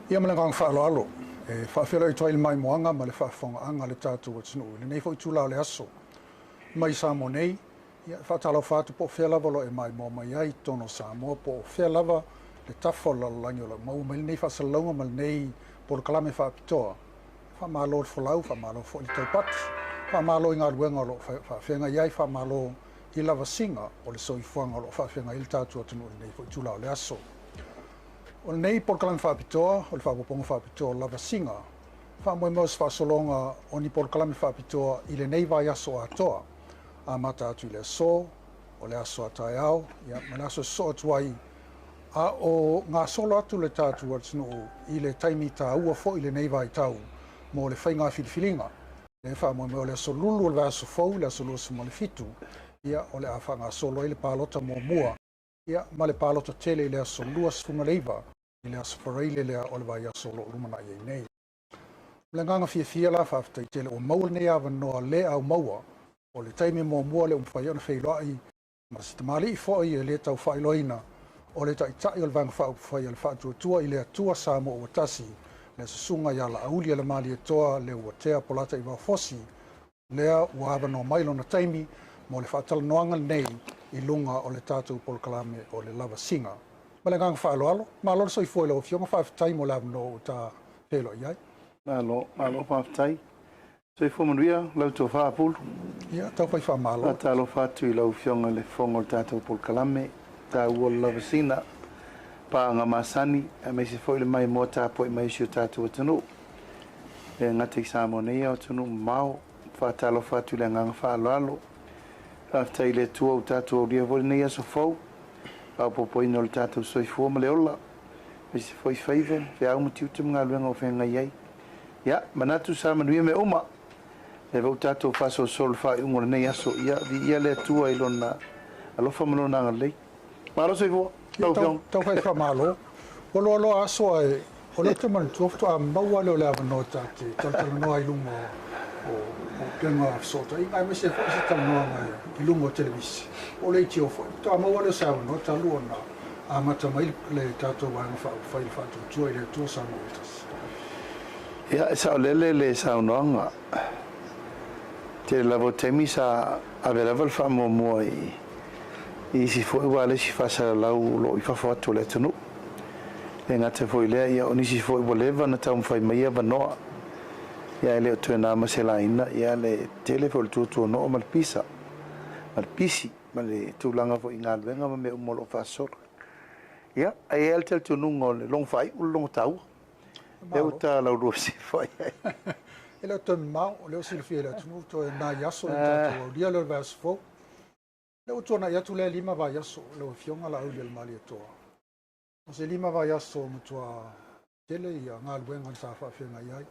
Ia ma le agaga faaaloalo, e faafeiloai atu ai le maimoaga ma le faafofogaaga a le tatou atunuu i lenei foi itula o le aso. Mai Samoa nei, ia, e faatalofa atu po o fea lava o lo o e maimoa mai ai i totonu o Samoa, po o fea lava le tafa o le lalolagi o lo o maua mai lenei faasalalauga ma lenei polokalame faapitoa. Faamalo le folau, faamalo foi le taupati, faamalo i galuega o lo o faafeagai ai, faamalo i lavasiga o le soifuaga o lo o faafeagai ai le tatou atunuu i lenei foi itula o le aso. O lenei polokalame faapitoa, o le faaopoopoga faapitoa o lavasiga, faamoemoe o se faasologa o ni polokalame faapitoa i lenei vaiaso atoa, amata atu i le aso, o le aso a taeao, ia, ma le aso e sosoo atu ai, a o gasolo atu le tatou atunuu i le taimi taua foi i lenei vaitau mo le faiga filifiliga. Le faamoemoe o le aso Lulu o le vaiaso fou, le aso 27, ia, o le a faagasolo ai le palota muamua, ia, ma le palota tele i le aso 29, i le aso Faraile lea o le vaiaso o lo o lumanai ai nei. O le agaga fiafia la, faafetai tele ua maua lenei avanoa le au maua, o le taimi muamua lea ua mafai ona feiloai ma se tamalii foi e le tau faailoaina, o le Taitai o le Vaega Faaupufai a le Faatuatua i le Atua Samoa ua Tasi, le Susuga ia Laaulialemalietoa Leuatea Polataivao Fosi, lea ua avanoa mai lona taimi mo le faatalanoaga lenei i luga o le tatou polokalame o le lavasiga. Ma le agaga faaaloalo, malo le soifua i lau Afioga, faafetai mo le avanoa ua ta feiloai ai. Malo, malo faafetai. Soifua manuia lau tofa Pulu. Ia, tau fai faamalo. Faatalofa atu i lau Afioga i le Fofoga o le tatou polokalame, taua o le lavasiga, paaga masani, aemaise foi le maimoa tapuai mai o si o tatou atunuu. E le gata i Samoa nei, a o atunuu mamao. Faatalofa atu i le agaga faaaloalo. Faafetai i le Atua ua tatou aulia foi lenei aso fou, faaopoopoina o le tatou soifua ma le ola, aemaise foi faiva, feau ma tiute ma galuega o feagai ai. Ia, manatu sa manuia mea uma. Lea foi ua tatou faasolosolo i le faaiuga o lenei aso. Ia, viia le Atua i Lona alofa ma Lona agalelei. Malo soifua, lau Afioga. Tau fai faamalo. Ua loaloa aso ae o lea ou te manatua faatoa maua lea o le avanoa ta te talatalanoa i luga o upega fesootaiga aemaise foi se talanoaga i luga o televise po o leitio foi. Faatoa maua lea o se avanoa talu ona amata mai le tatou Vaega Faaupufai i le Faatuatua i le Atua Samoa ua Tasi. Ia, e saolele le saunoaga. Tele lava o taimi sa ave lava le faamuamua i isi foi ualesi faasalalau o lo o i fafo atu o le atunuu. E le gata foi i lea, ia o nisi foi ua leva ona taumafai mai avanoa, ia ae le o toe na ma se laina, ia le tele foi o le tuatuano'o ma le pisa, ma le pisi, ma le tulaga foi i galuega ma mea uma o lo o faasolo. Ia, ae i ai lava le talitonuga o le logo faaiu o le logo taua. Lea ua ta laulua sifo ai. E le o toe mamao, o lea ua silafia e le atunuu, toe nai aso le tatou aulia lea o le vaiaso fou. Lea ua tuanai atu lea 5 vaiaso, lau Afioga Laaulialemalietoa. O se 5 vaiaso matua tele ia galuega sa faafeagai ai,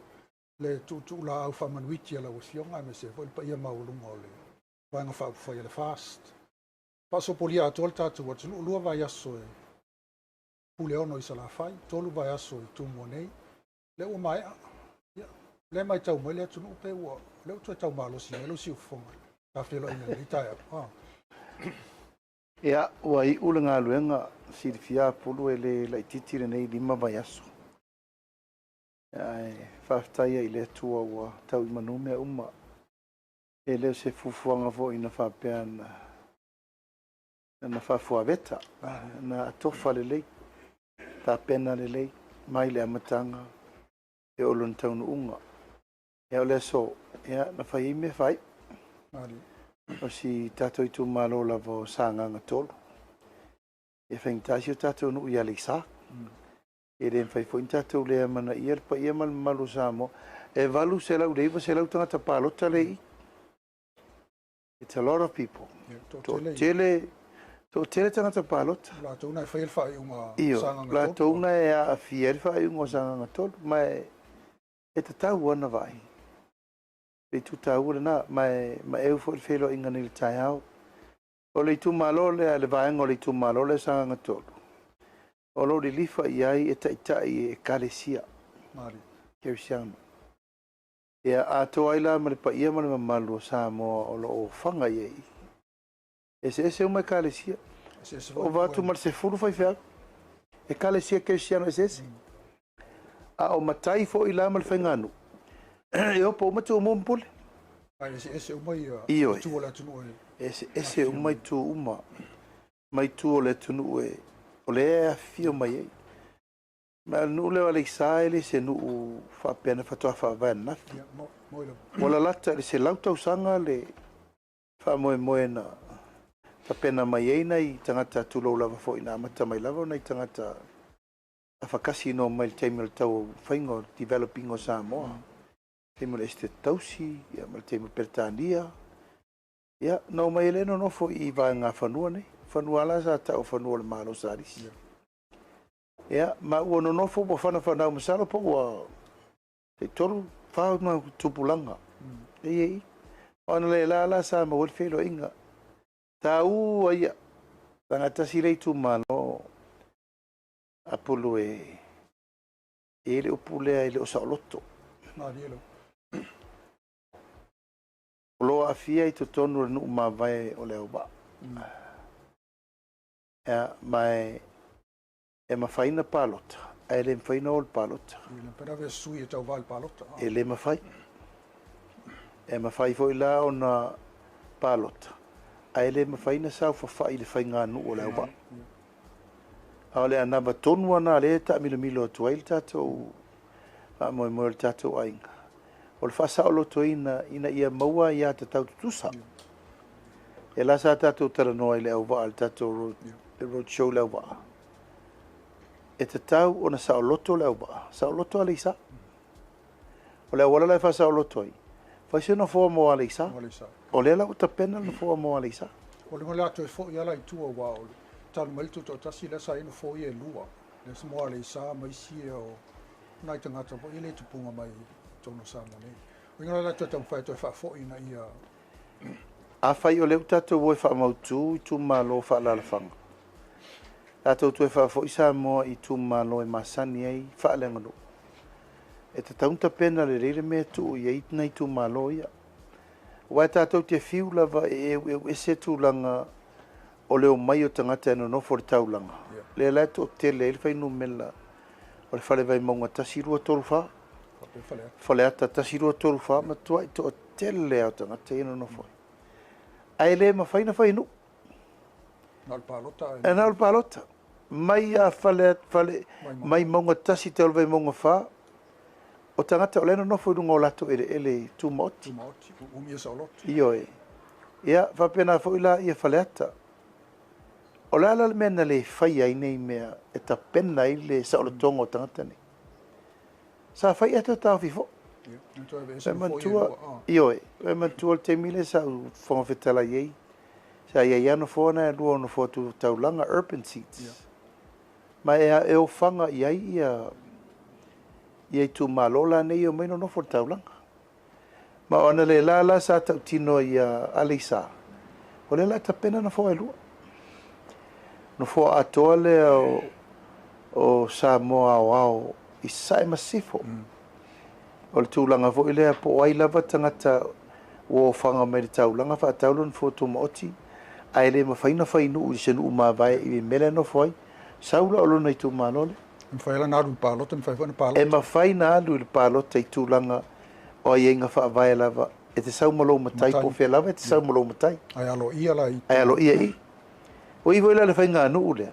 le tuutuulaau faamanuiti a lau Afioga aemaise foi le paia maualuga o le Vaega Faaupufai a le FAST. Faasopolia atoa le tatou atunuu, 2 vaiaso e Puleono i Salafai, 3 vaiaso i Tumua nei, lea ua maea. Ia, lea e matau mai le atunuu pe ua, lea ua toe tau malosi mai lou siufofoga i le feiloaiga i lenei taeao. Ah. Ia, ua iu le galuega, silafia Pulu e le laitiiti lenei 5 vaiaso. Ae faafetai ai i le Atua ua tau i manu mea uma. E le o se fuafuaga foi na faapea na faafuaveta, na atofa lelei, tapena lelei mai le amataga e oo i lona taunuuga. Ia, o le aso, ia, na fai ai mea faaiu. O si tatou itumalo lava o Sagaga 3. E faigata si o tatou nuu i Aleisa. E le mafai foi ona tatou le amanaia le paia ma le mamalu o Samoa. E 800 i le 900 tagata palota lea i i. It's a lot of people. Toatele, toatele tagata palota. Latou na e faia le faaiuga o Sagaga 3. Latou na e aafia ai le faaiuga o Sagaga 3. Ma e tatau ona vaai. Le itu taua lena, ma e maeu foi le feiloaiga nei i le taeao. O le itumalo lea, le vaega o le itumalo lea o Sagaga 3, o lo o lilifa i ai e taitai e Ekalesia Kerisiano. Ia atoa ai la ma le paia ma le mamalu o Samoa o lo o ofaga i ai. Eseese uma Ekalesia. Ova atu ma le 10 faifeau. Ekalesia Kerisiano eseese. A o matai foi la ma le faiganuu, e opo uma Tumua ma Pule. A eseese uma ia Ioe. itu o le atunuu e Eseese uma itu uma ma itu o le atunuu e o lea e afifio mai ai. Ma o le nuu lea o Aleisa e le se nuu faapea na faatoa faavae ananafi. Ia, mo mo lava. Ua lalata i le 100 tausaga le faamoemoe na tapena mai ai nai tagata tulou lava foi na amata mai lava o nai tagata afakasi na omai i le taimi o le tau faiga o le developing o Samoa. Taimi o le Esetete Tausi, ia ma le taimi o Peretania. Ia, na omai ai lea nonofo i vaega fanua nei. Fanua la sa tau o fanua o le Malo Salisi. Ia, ma ua nonofo ua fanafanau masalo po ua tai tolu, fa mau tupulaga. E i ai. Ona le la la sa maua ai le feiloaiga. Taua ia. Leaga tasi le itumalo Apulu e e i ai le upu lea e le o saoloto. Malie lava. O lo o aafia i totonu o le nuu mavae o Leauvaa. Ia, ma e mafai ona palota, ae le mafai ona o i le palota. E le mafai ona avea sui e tauva i le palota. E le mafai. E mafai foi la ona palota, ae le mafai ona saofafai i le faiganuu o Leauvaa. A o le anava tonu lava lena o lea e taamilomilo atu ai le tatou faamoemoe o le tatou aiga, o le faasaolotoina ina ia maua aia tatau tutusa. Ia la sa tatou talanoa i le auvaa i le tatou road, le road show i le auvaa. E tatau ona saoloto le auvaa, saoloto Aleisa. O le auala la e faasaoloto ai, fai se nofoa mo Aleisa. O lea la ua tapena le nofoa mo Aleisa. O le a toe foi lava la i tua aua o le talu mai le tutoatasi lea sa i ai nofoa ia e lua. Lea sa mo Aleisa ma isi ia o nai tagata foi ia le tupuga mai totonu o Samoa nei. O le uiga la toe taumafai e toe faafoi ina ia. Afai o lea ua tatou o e faamautu itumalo faaalaalafaga, tatou toe faafoi Samoa i itumalo e masani ai faaleaganuu, e tatau ona tapena lelei le mea e tuu i ai nai itumalo ia. Aua e tatou te fiu lava e eueu ese tulaga o le omai o tagata e nonofo i le taulaga, lea la e toatele ai le fuainumera o le Fale Vaimauga 1, 2, 3, 4, Faleata 1, 2, 3, 4, matuai toatele lava o tagata ia e nonofo ai. Ae le mafai ona fai nuu. Na o le palota. E na o le palota. Mai a fale, fale, mai Mauga 1 te o le Vaimauga 4, o tagata o lea e nonofo i luga o latou eleele tumaoti. Tumaoti, umia saoloto. Ioe. Ia, faapena foi la ia Faleata. O le a la le mea na le faia ai nei mea e tapena ai le saolotoga o tagata nei? Sa fai ea toe taofi foi. E manatua, ioe, e manatua le taimi lea sa ou Fofoga Fetalai ai, sa i ai lava nofoa na e lua o nofoa tu taulaga, urban seats. Ma e ofaga i ai ia itumalo la nei e omai nonofo i le taulaga. Ma o analeila la sa tautino ia Aleisa, o lea la e tapena nofoa e lua. Nofoa atoa lea o Samoa aoao i Sasae ma Sisifo. O le tulaga foi lea po o ai lava tagata ua ofaga mai i le taulaga faatau lona nofoa tumaoti, ae le mafai ona fai nuu i se nuu mavae i le mea lea e nofo ai, sau la o lona itumalo lea. E mafai la ona alu i le palota, e mafai foi ona palota. E mafai ona alu i le palota i tulaga o aiaiga faavae lava, e te sau ma lou matai po o fea lava e te sau ma lou matai. Ae aloaia la i. Ae aloaia i. O i foi la le faiganuu lea,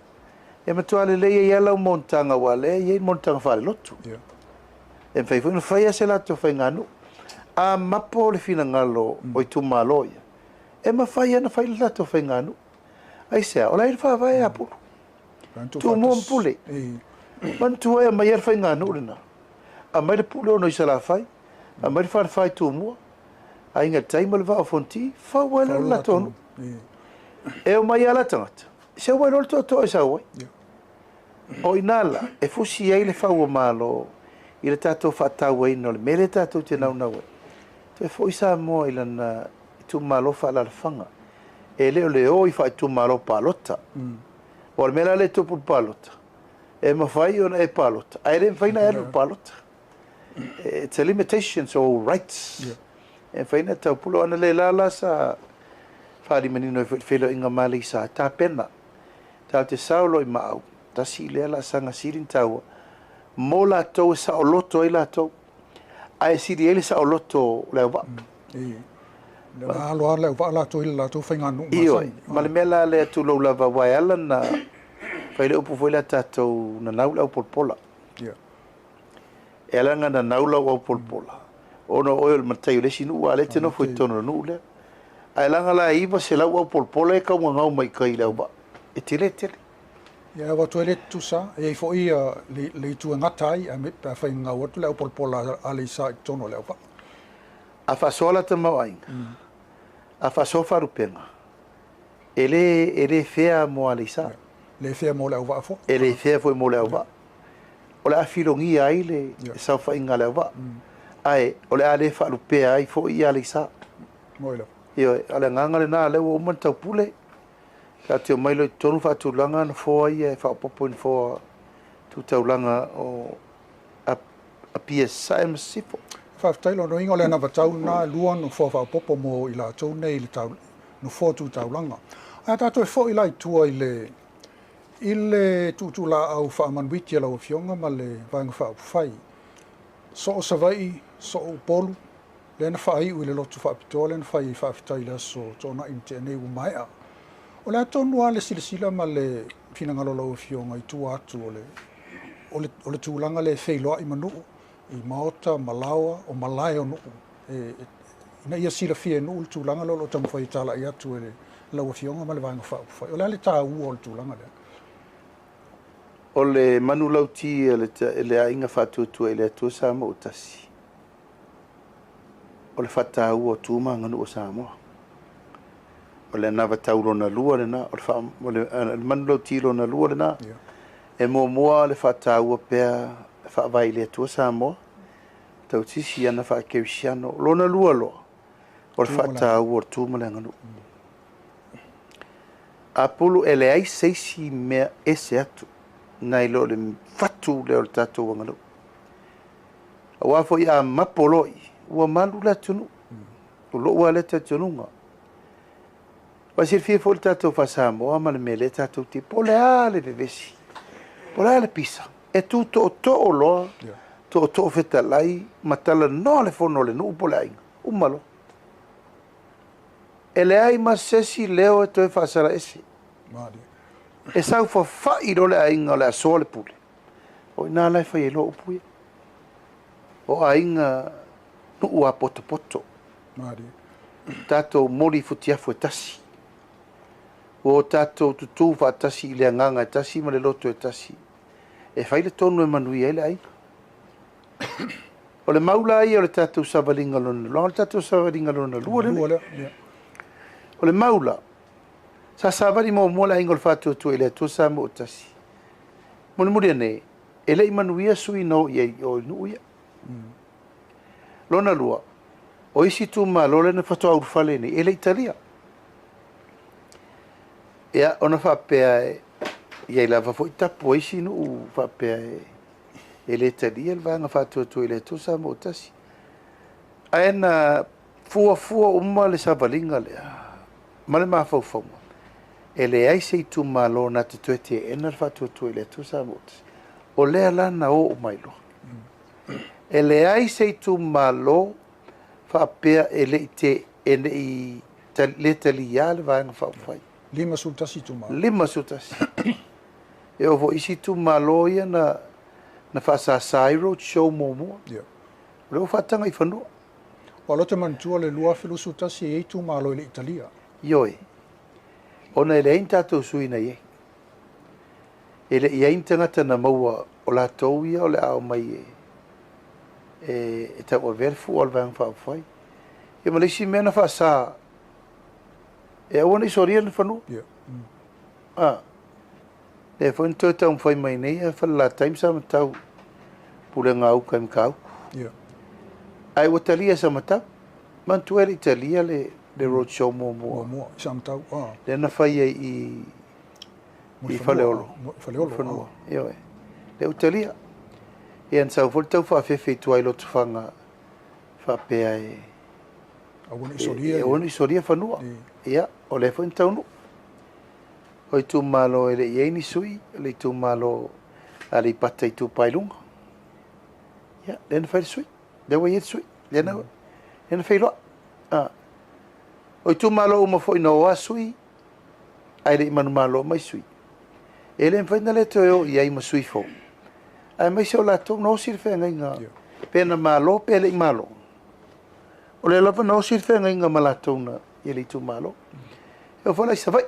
e matua lelei ai lava lau monotaga aua o lea e i ai le monotaga faalelotu. E mafai foi ona fai lava se latou faiganuu. A mapo le finagalo o itumalo ia, e mafai lava ona fai le latou faiganuu. Aisea? O la e i ai le faavae a Pulu. Tumua ma Pule. Manatua e aumai lava le faiganuu lena. Aumai le pule ona i Salafai, aumai le falefa i Tumua, Aiga i le Tai ma le Vaa o Fonoti, fau ai loa le latou nuu. E omai lava la tagata, seu ai loa le toatoa e sau ai. O i ina la e fusi ai le fau o Malo i le tatou faatauaina o le mea lea tatou te naunau ai. Toe foi Samoa i lana itumalo faaalaalafaga. E le o le o i faaitumalo palota. Aua o le mea la lea e tupu i le palota, e mafai ona e palota, ae le mafai ona e alu i le palota. It's a limitations o rights. E mafai ona taupule. O analeila la sa faalimanino ai foi i le feiloaiga ma Aleisa, e tapena. Tatou te sao loa i Maau, tasi lea laasaga sili ona taua, Mo latou e saoloto ai latou, ae sili ai le saoloto o le auvaa. Le alo lava le auvaa latou i le latou faiganuu masani. Ioe, ma le mea la lea tulou lava, aua e ala ona fai le upu foi lea a tatou, nanau le aupolapola. E ala ona nanau lau aupolapola, ona o oe o le matai o le isi nuu, a o lea e te nofo i totonu o le nuu lea. Ae leaga la e 900 aupolapola e taugaga mai i tai i le auvaa, e tele tele. Ia, e avatu ai le tutusa, e i ai foi le itu e gata ai, pe afai e gagau atu le aupolapola a Aleisa i totonu o le auvaa. A faasoa la tamaoaiga, a faasoa faalupega, e le, e le fair mo Aleisa. Le fair mo le auvaa foi. E le fair foi mo le auvaa. O le a filogia ai le saofaiga a le auvaa, ae o le a le faalupea ai foi Aleisa. Moi lava. Ioe, o le agaga lena, lea ua uma ona taupule. Tatou te omai loa i totonu faatulaga nofoa ia e faaopoopo i nofoa tu taulaga o Apia Sasae ma Sisifo. Faafetai. Lona uiga o le anavatau lena e lua nofoa faaopoopo mo i latou nei i le nofoa tu taulaga. Ae a tatou e foi la i tua i le tuutuulaau faamanuiti a lau Afioga ma le Vaega Faaupufai, soo Savaii, soo Upolu, lea na faaiu i le lotu faapitoa lea na fai ai faafetai i le aso Toonai na tea nei ua maea. O le a tonu lava le silasila ma le finagalo o lau Afioga i tua atu o le, o le, o le tulaga lea e feiloai ma nuu i maota ma laoa o malae o nuu e, ina ia silafia e nuu le tulaga lea o lo o taumafai e talai atu e lau Afioga ma le Vaega Faaupufai. O le a le taua o le tulaga lea? O le manulauti a le Aiga Faatuatua i le Atua Samoa ua Tasi, o le faataua o tu ma aganuu a Samoa. O le anavatau lona lua lena, o le manulauti lona lua lena. E muamua le faataua pea e faavae i le Atua Samoa, tautisi i ana faakerisiano. Lona lua loa, o le faataua o le tu ma le aganuu. Apulu, e leai se isi mea ese atu nai lo le fatu lea o le tatou aganuu. Aua foi a mapo loa i, ua malu le atunuu. O lou lava lea talitonuga. Aua e silafia foi le tatou faa-Samoa ma le mea lea tatou te, po o le a le vevesi, po o le a le pisa, e tu tootoo loa, tootoo fetalai ma talanoa le fono a le nuu po o le aiga, uma loa. E leai ma se isi leo e toe faasalaese. E saufafai loa le aiga o le a soa le pule. O i ina la e fai ai loa upu ia. O aiga nuu a potopoto. Tatou moli i futiafu e tasi. Ua o tatou tutū faatasi i le agaga e tasi ma le loto e tasi. E fai le tonu e manuia ai le aiga. O le mau la ia o le tatou savaliga lona lua, o le tatou savaliga lona lua lenei. O le mau la, sa savali muamua le aiga o le Faatuatua i le Atua Samoa ua Tasi. Mulimuli ane, e le i manuia sui na o i ai i o i nuu ia. Lona lua, o isi itumalo lea na faatoa ulufale nei, e le i talia. Ia, ona faapea e i ai lava foi tapu a isi nuu faapea e le talia le Vaega Faatuatua i le Atua Samoa ua Tasi. Ae na fuafua uma le savaliga lea ma le mafaufauga, e leai se itumalo na te toe teena le Faatuatua i le Atua Samoa ua Tasi. O lea la na o uma ai loa. E leai se itumalo faapea e le i te, e le i le talia le Vaega Faaupufai. 51 itumalo. 51. E oo foi i isi itumalo ia na, na faasasa ai road show muamua. O lea ua faataga i fanua. Aua o lea ou te manatua le 2021 e i ai itumalo e le i talia. Ioe. Ona e leai ni tatou sui na i ai. E le i i ai ni tagata na maua o latou ia o le a omai e, e, e tauavea le fua o le Vaega Faaupufai. Ia ma le isi mea na faasa e aua ne i solia le fanua. A, lea foi na toe taumafai mai nei a Falelatai ma Samatau, Pulega Uka i Matautu. Ae ua talia e Samatau. Manatua e le i talia le, le road show muamua. Muamua i Samatau. Ah. Lea na fai ai i, i Faleolo. Faleolo. Fanua. Ioe. Lea ua talia. Ia na sau foi le tau faafefe i tua i Lotofaga faapea e Aua ne i solia. Aua ne i solia fanua. Ia, o lea foi na taunuu. O itumalo e le i i ai ni sui, o le itumalo Aleipata Itupa i Luga. Ia, lea na fai le sui. Lea ua i ai le sui. Lea na, lea na feiloai. Ah. O itumalo uma foi na o a sui, ae le i manumalo mai sui. E le mafai ona le toe o i ai ma sui fou. Aemaise o latou na osi le feagaiga, pe na malo pe le i malo. O lea lava na osi le feagaiga ma latou na i le itumalo. E oo foi la i Savaii.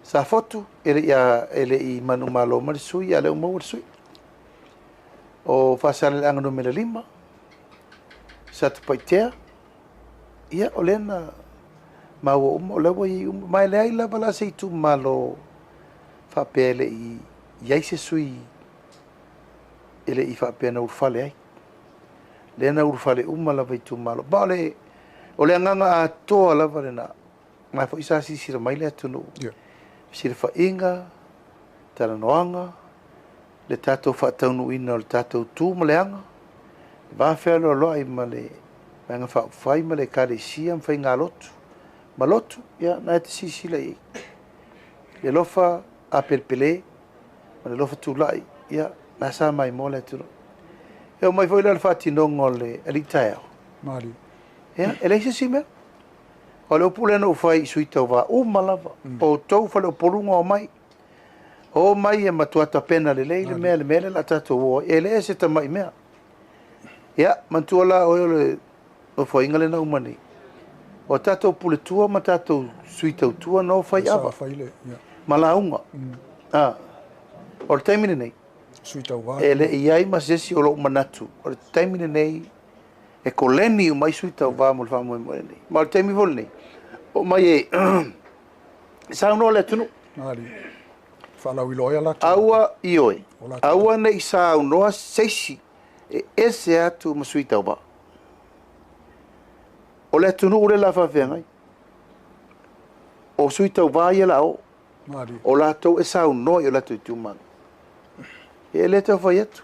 Safotu, e le i, e le i manumalo mai le sui, a o lea ua maua le sui. O Faasaleleaga numera 5, Satupaitea, ia o lea na maua uma, o lea ua i ai uma. Ma e leai lava la se itumalo faapea e le i i ai se sui e le i faapea na ulufale ai. Lea na ulufale uma lava itumalo. Ma o le, o le agaga atoa lava lena. Ma foi sa silasila mai le atunuu. Yeah. Fesilafaiga, talanoaga, le tatou faataunuuina o le tatou tu ma le aga, le va fealoaloai ma le Vaega Faaupufai ma le Ekalesia ma faigalotu ma lotu, ia, na e te silasila i ai. Le alofa apelepele ma le alofa tulai, ia, na sa maimoa le atunuu. E oo mai foi la le faatinoga o le alii taeao. Malie. Ia, e leai se isi mea. O le upu lea na ou fai i sui tauva uma lava, o outou faleupoluga omai. O mai e matua tapena lelei le mea le mea lea o le a tatou o ai. E le se tamai mea. Ia, manatua la oe o le nofoaiga lea na uma nei. O tatou puletua ma tatou sui tautua na o fai ava ma lauga. Ah, o le taimi lenei, e le i ai ma se isi o lou manatu, o le taimi lenei e koleni uma ai sui tauva mo le faamoemoe lenei. Ma o le taimi foi lenei, o mai e saunoa le atunuu. Faalauiloa ai a latou. Aua, ioe, aua ne i saunoa se isi e ese atu ma sui tauva. O le atunuu lea o le a faafeagai. O sui tauva ia o le a o. O latou e saunoa i o latou itumalo. E le tau fai atu.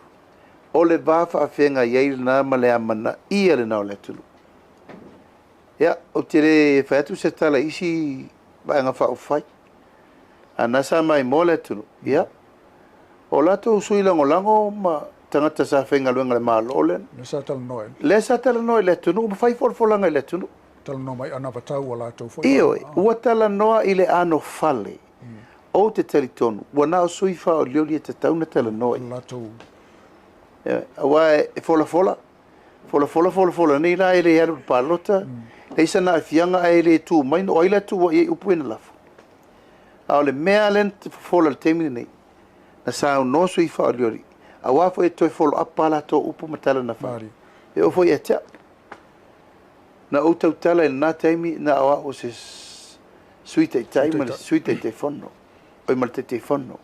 O le va faafeagai ai lena ma le amanaia lena o le atunuu. Ia, ou te le fai atu se tala i isi vaega faaupufai, a na sa maimoa le atunuu, ia, o latou sui lagolago ma tagata sa faigaluega i le Malo lea. Lea sa talanoa i. Lea sa talanoa i le atunuu ma fai folafolaga i le atunuu. Talanoa mai anavatau a latou foi. Ioe, ua talanoa i le anofale. Ou te talitonu, ua na o sui faaolioli e tatau ona talanoa i. Latou. Ioe, aua e folafola, Folafola folafola nei la e le alu i le palota, leai sana aafiaga ae le tu mai, o ai la e tuuai ai upu ia na lafo? A o le mea lea na fofola i le taimi lenei, na saunoa sui faaolioli, aua foi e toe follow up a latou upu ma tala na fai. E oo foi ia te au. Na ou tautala i lena taimi, na o au o se Sui Taitai ma le Sui Taitaifono, oi ma le Taitaifono.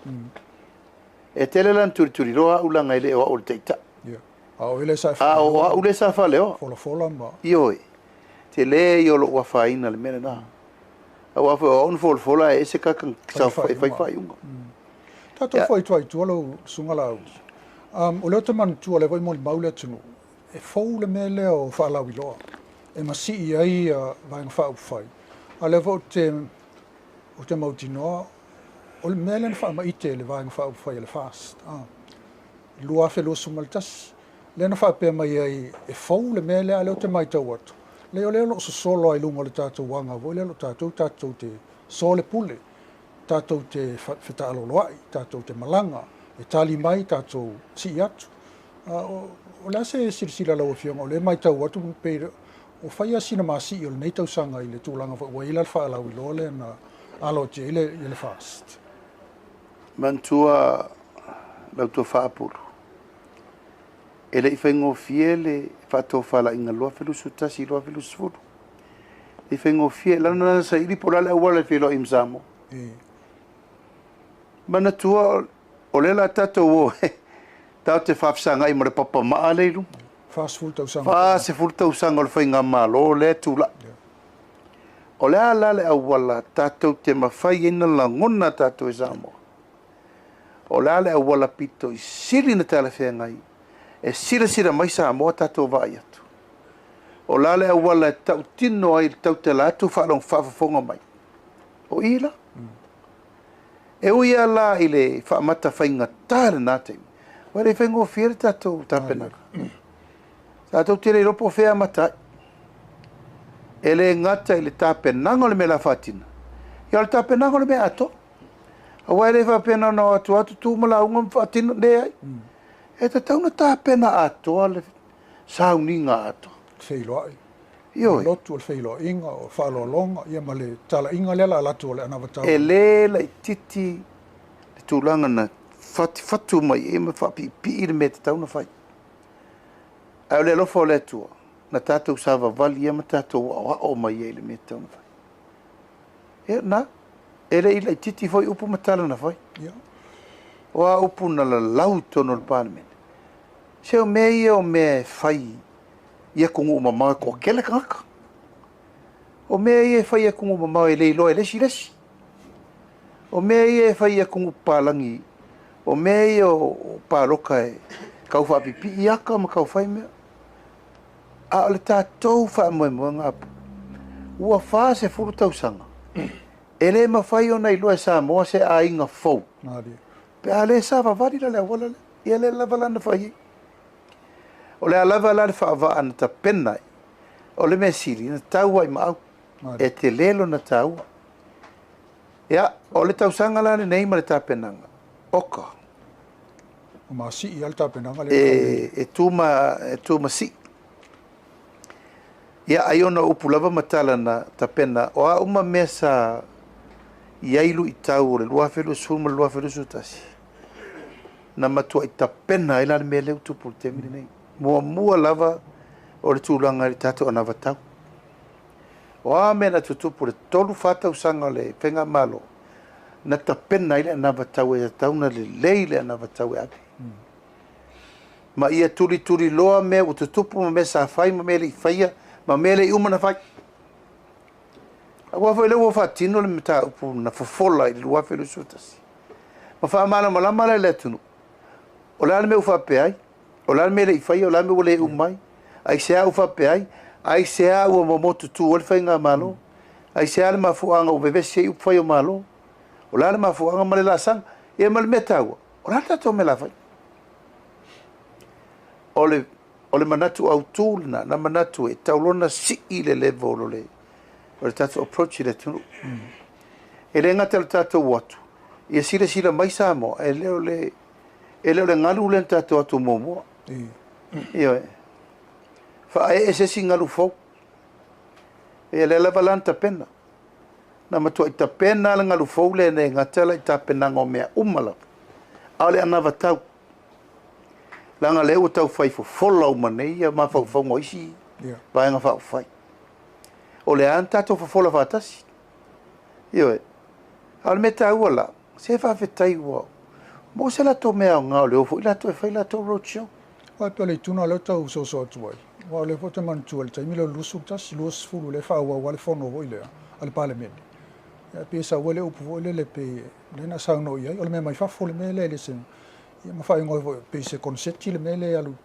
E tele la na tulituliloa au leaga e le o au o le Taitai. A o oe lea sa A o au lea sa faaleoa. Folafola ma. Ioe. Tele ia o lou afaina i le mea lena. Aua foi o au na folafola ae ese kaka sa e fai faaiuga. Tatou foi atu ai i tua lau Susuga Laauli. O lea ou te manatua, o lea foi e molimau le atunuu, e fou le mea lea o faalauiloa e masii ai Vaega Faaupufai. A o lea foi ou te, ou te mautinoa, o le mea lea na faamaite e le Vaega Faaupufai a le FAST. 2021, lea na faapea mai ai e fou le mea lea, a o lea ou te matau atu, leai o lea o lo o sosolo lava i luga o le tatou aga foi lea o lo o tatou, tatou te soalepule, tatou te fetaaloloai, tatou te malaga, e tali mai tatou sii atu. O le a se silasila a lau Afioga, o lea e matau atu pei o fai lava sina masii o lenei tausaga i le tulaga foi ua i ai la le faalauiloa lea na alo atu i ai le FAST. Manatua lau tofa Apulu, e le i faigofie le faatofalaiga 2021 2020. E le i faigofie, leaga na saili po o le a le auala e feiloai ma Samoa. Manatua o lea o le a tatou o tatou te faafesagai ma le papamaa lea i luma. 40 tausaga. 40 tausaga o le faigamalo lea e tulai. O le a la le auala tatou te mafai ai ona lagona tatou e Samoa? O le a le auala pito i sili ona talafeagai e silasila mai Samoa tatou vaai atu? O le a le auala e tautino ai le tautala atu faafofoga mai? O i la. E ui lava la i le faamata faigata lena taimi. Ua le i faigofie le tatou tapenaga. Tatou te le iloa po o fea e amata ai. E le gata i le tapenaga o le mea o le a faatino, ia o le tapenaga o le mea atoa. Aua e le faapea na ona o atu lava tutu ma lauga ma faatino, leai. E tatau ona tapena atoa le sauniga atoa. Feiloai. Ioe. Lotu o le feiloaiga, o faaaloaloga, ia ma le talaiga lea o le a alu atu o le anavatau. E le laitiiti le tulaga na fatifatu mai ai ma faapiipii le mea e tatau ona fai. Ae o le alofa o le Atua, na tatou savavali ai ma tatou aoao mai ai i le mea e tatau ona fai. Ia, na, e le i laitiiti foi upu ma tala na fai. Ia. O a upu na lalau i totonu o le Palemene, se o mea ia o mea e fai i atunuu mamao e toatele tagata. O mea ia e fai i atunuu mamao e le iloa e le isi le isi. O mea ia e fai i atunuu papalagi, o mea ia o palota e tau faapipii ata ma tau fai mea. A o le tatou faamoemoega, ua 40 tausaga, e le mafai ona iloa e Samoa se aiga fou, pe a le savavali la le auala lea. Ia lea lava la na fai ai. O le a lava la le faavaa na tapena ai, o le mea sili, na tau ai maau, e tele lona taua. Ia, o le tausaga la lenei ma le tapenaga, oka. O masii lava le tapenaga lea. E tu ma, e tu ma sii. Ia, ai ona upu lava ma tala na tapena, o a uma mea sa i ai luitau o le 2020 ma le 2021, na matuai tapena ai la le mea lea ua tupu i le taimi lenei. Muamua lava o le tulaga i le tatou anavatau. O a mea na tutupu i le 3, 4 tausaga o le faigamalo, na tapena ai le anavatau e tatau ona lelei le anavatau e ave. Ma ia tulituliloa mea ua tutupu ma mea sa fai ma mea e le i faia ma mea e le i uma ona fai. Aua foi lea ua faatino le mataupu na fofola i le 2021. Ma faamalamalama la i le atunuu, o le a le mea ua faapea ai, o le a le mea e le i faia, o le a le mea ua le uma ai, aisea ua faapea ai, aisea ua momotutu ai le faigamalo, aisea le mafuaaga ua vevesi ai upufai o Malo, o le a le mafuaaga ma le laasaga, ia ma le mea taua, o le a le tatou mea o le a fai? O le, o le manatu autu lena, na manatu e tatau loa ona sii le level o le, o le tatou approach i le atunuu. E le gata i le tatou o atu, ia silasila mai Samoa, e le o le, e le o le galu lea na tatou o atu muamua. Ioe. Faaee se isi galu fou. Ia lea lava la na tapena. Na matuai tapena le galu fou lea e gata la i tapenaga o mea uma lava. A o le anavatau. Leaga lea ua tau fai fofola uma nei ia mafaufauga o isi vaega faaupufai. O lea na tatou fofola faatasi. Ioe. A o le mea taua la, se faafetai ua maua se latou mea aoga o le o foi latou e fai latou road show. Aua e pei o le ituna lea ou tau soso atu ai, aua o lea foi ou te manatua i le taimi lea o le 21, 20 lea e faaauau lava le fono foi lea a le Palemene. Ia e pei e sau ai le upu foi lele pei lea na saunoa i ai, o le mea mai fafo le mea lea e le se, ia ma faaigoa ai foi pei se koneseti le mea lea e alu.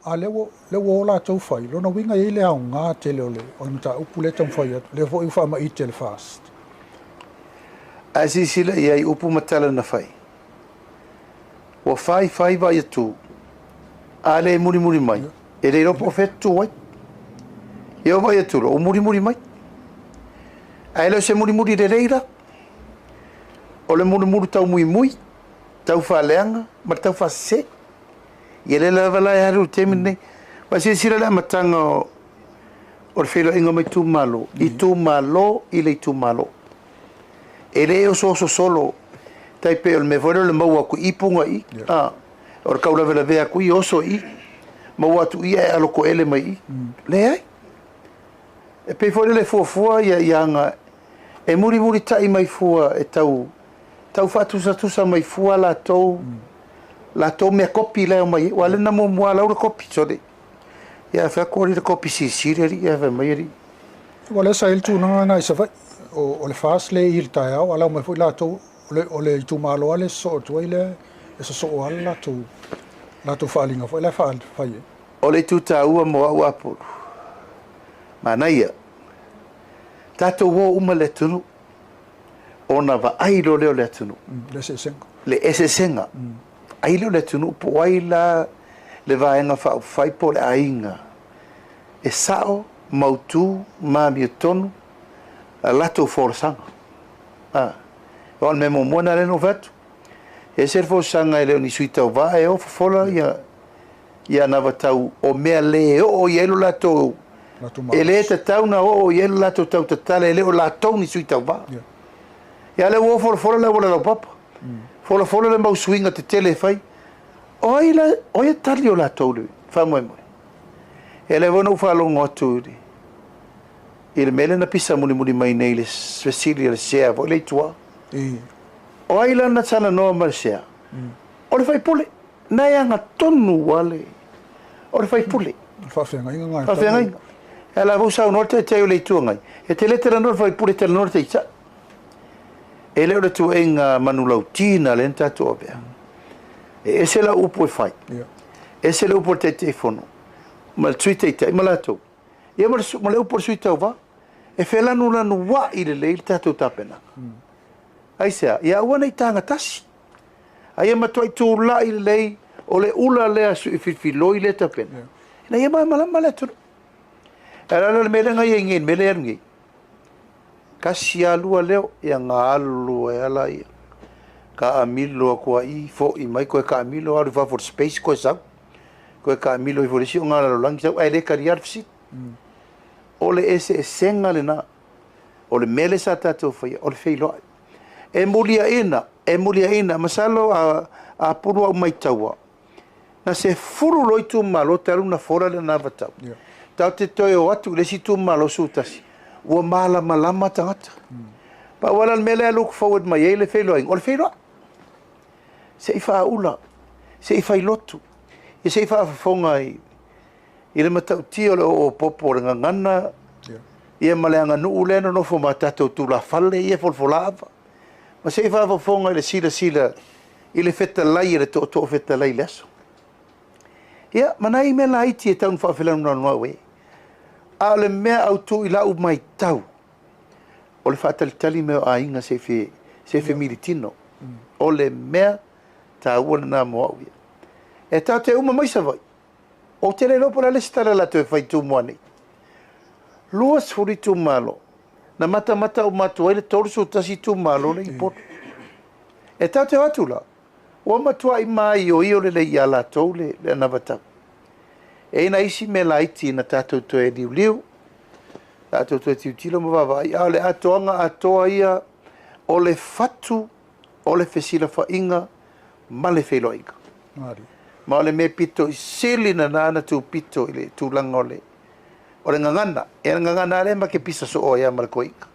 A lea ua, lea ua o latou fai, lona uiga e i ai le aoga tele o le, o le mataupu lea e taumafai atu, lea foi ua faamaite e le FAST. Ae silasila i ai upu ma tala na fai. Ua fai fai vaai atu, a le mulimuli mai, e le iloa po o fea e tutu ai. Ia vaai atu loa, ua mulimuli mai. Ae le o se mulimuli lelei la. O le mulimuli taumuimui, tau faaleaga ma le tau faasese. Ia lea lava la e alu i le taimi lenei. Ma silasila le amataga o le feiloaiga ma itumalo, itumalo i le itumalo. E le osooso solo, tai pei o le mea foi lea o le maua atu i i puga i i, a, o le taulavelavea atu i oso i i, maua atu i i ae alotoele mai i i. Leai. E pei foi lele e fuafua ia ia aga e mulimulitai mai fua e tau tau faatusatusa mai fua latou latou mea kopi la e omai ai. Aua lea na muamua lau le kopi, sole. Ia fai atu alii le kopi silisili alii, ae fai mai alii. Aua lea sa i ai le tulaga lena i Savaii, o le FAST lea e i i le taeao, a lau mai foi latou, o le itumalo lava lea e sosoo atu ai lea e sosoo lava le latou, latou faaaliga foi la e fai ai. O le itu taua mo au Apulu, manaia, tatou o uma i le atunuu, ona vaai loa lea o le atunuu. Le eseesega. Le eseesega. Ai lea o le atunuu po o ai la le Vaega Faaupufai po o le aiga e sao, mautu ma amiotonu a latou folasaga. A, aua o le mea muamua lena lea na ou fai atu, e ese le folasaga e le o ni sui tauva ae o fofola ia ia anavatau o mea le oo i ai lo latou, e le tatau ona oo i ai lo latou tautatala, e le o latou ni sui tauva. Ia lea ua folafola le auala laupapa, folafola le mau suiga tetele e fai. O ai la, o ai e tali o latou le faamoemoe? E lea foi na ou faalogo atu i le mea lea na pisa mulimuli mai nei i le fesili a le sea foi lea i tua. O ai la na talanoa ma le sea? O le faipule. Na e agatonu a le o le faipule. Faafeagaiga na. Faafeagaiga. E la foi saunoa le taitai o le Itu Agai, e te le talanoa le faipule, e talanoa le taitai. E le o le tuuaiga manulauti na lea na tatou avea. E ese lau upu e fai, ese le upu a le Taitaifono ma le Sui Taitai ma latou, ia ma le upu a le sui tauva, e felanulanuai lelei le tatou tapenaga. Aisea? Ia aua ne i taga tasi, a ia matuai tulai lelei o le ula lea a sui filifiloi lea tapena, ina ia malamalama le atunuu. E ala le mea lea na i ai nei, le mea lea e alu nei, tasi a lua leo, ia na alu ai ala ia taamilo atu ai, foi mai toe taamilo, alu i fafo o le space toe sau, toe taamilo ifo i le isi oga lalolagi sau, ae le talia le fesili. O le eseesega lena o le mea lea sa tatou faia, o le feiloai. E muliaina, e muliaina, masalo a pulu au maitaua, na 10 loa itumalo talu na fola le anavatau. Tatou te toe o atu i le isi itumalo 11, ua malamalama tagata. Pau lava la le mea lea e look forward mai ai le feiloaiga, o le feiloai. Se i faaula, se i failotu, ia se i faafofoga i le matautia o le oo popo o le gagana, ia ma le aganuu lea nonofo ma tatou tulafale ia folafola ava. Ma se i faafofoga i le silasila i le fetalai e le tootoo fetalai i le aso. Ia, ma nai mea laiti e tau na faafelanulanua e. A o le mea autu i lau maitau, o le faatalitali mea o aiga se i femilitino. O le mea taua lena mo au ia. E tatou te uma mai Savaii, ou te le iloa po o le a le isi tala latou e fai Tumua nei. 20 itumalo, na matamata uma atu ai le 31 itumalo le i Upolu. E tatou te o atu la, ua matuai maioio lelei ia latou le anavatau. E i ai nai isi mea laiti na tatou toe liuliu, tatou toe tilotilo ma vaavaai, a o le atoaga atoa ia o le fatu o le fesilafaiga ma le feiloaiga. Ma o le mea pito i sili na na tupito i le tulaga o le gagana. E le gagana lea ma ke pisa soo ai ma le toeaina.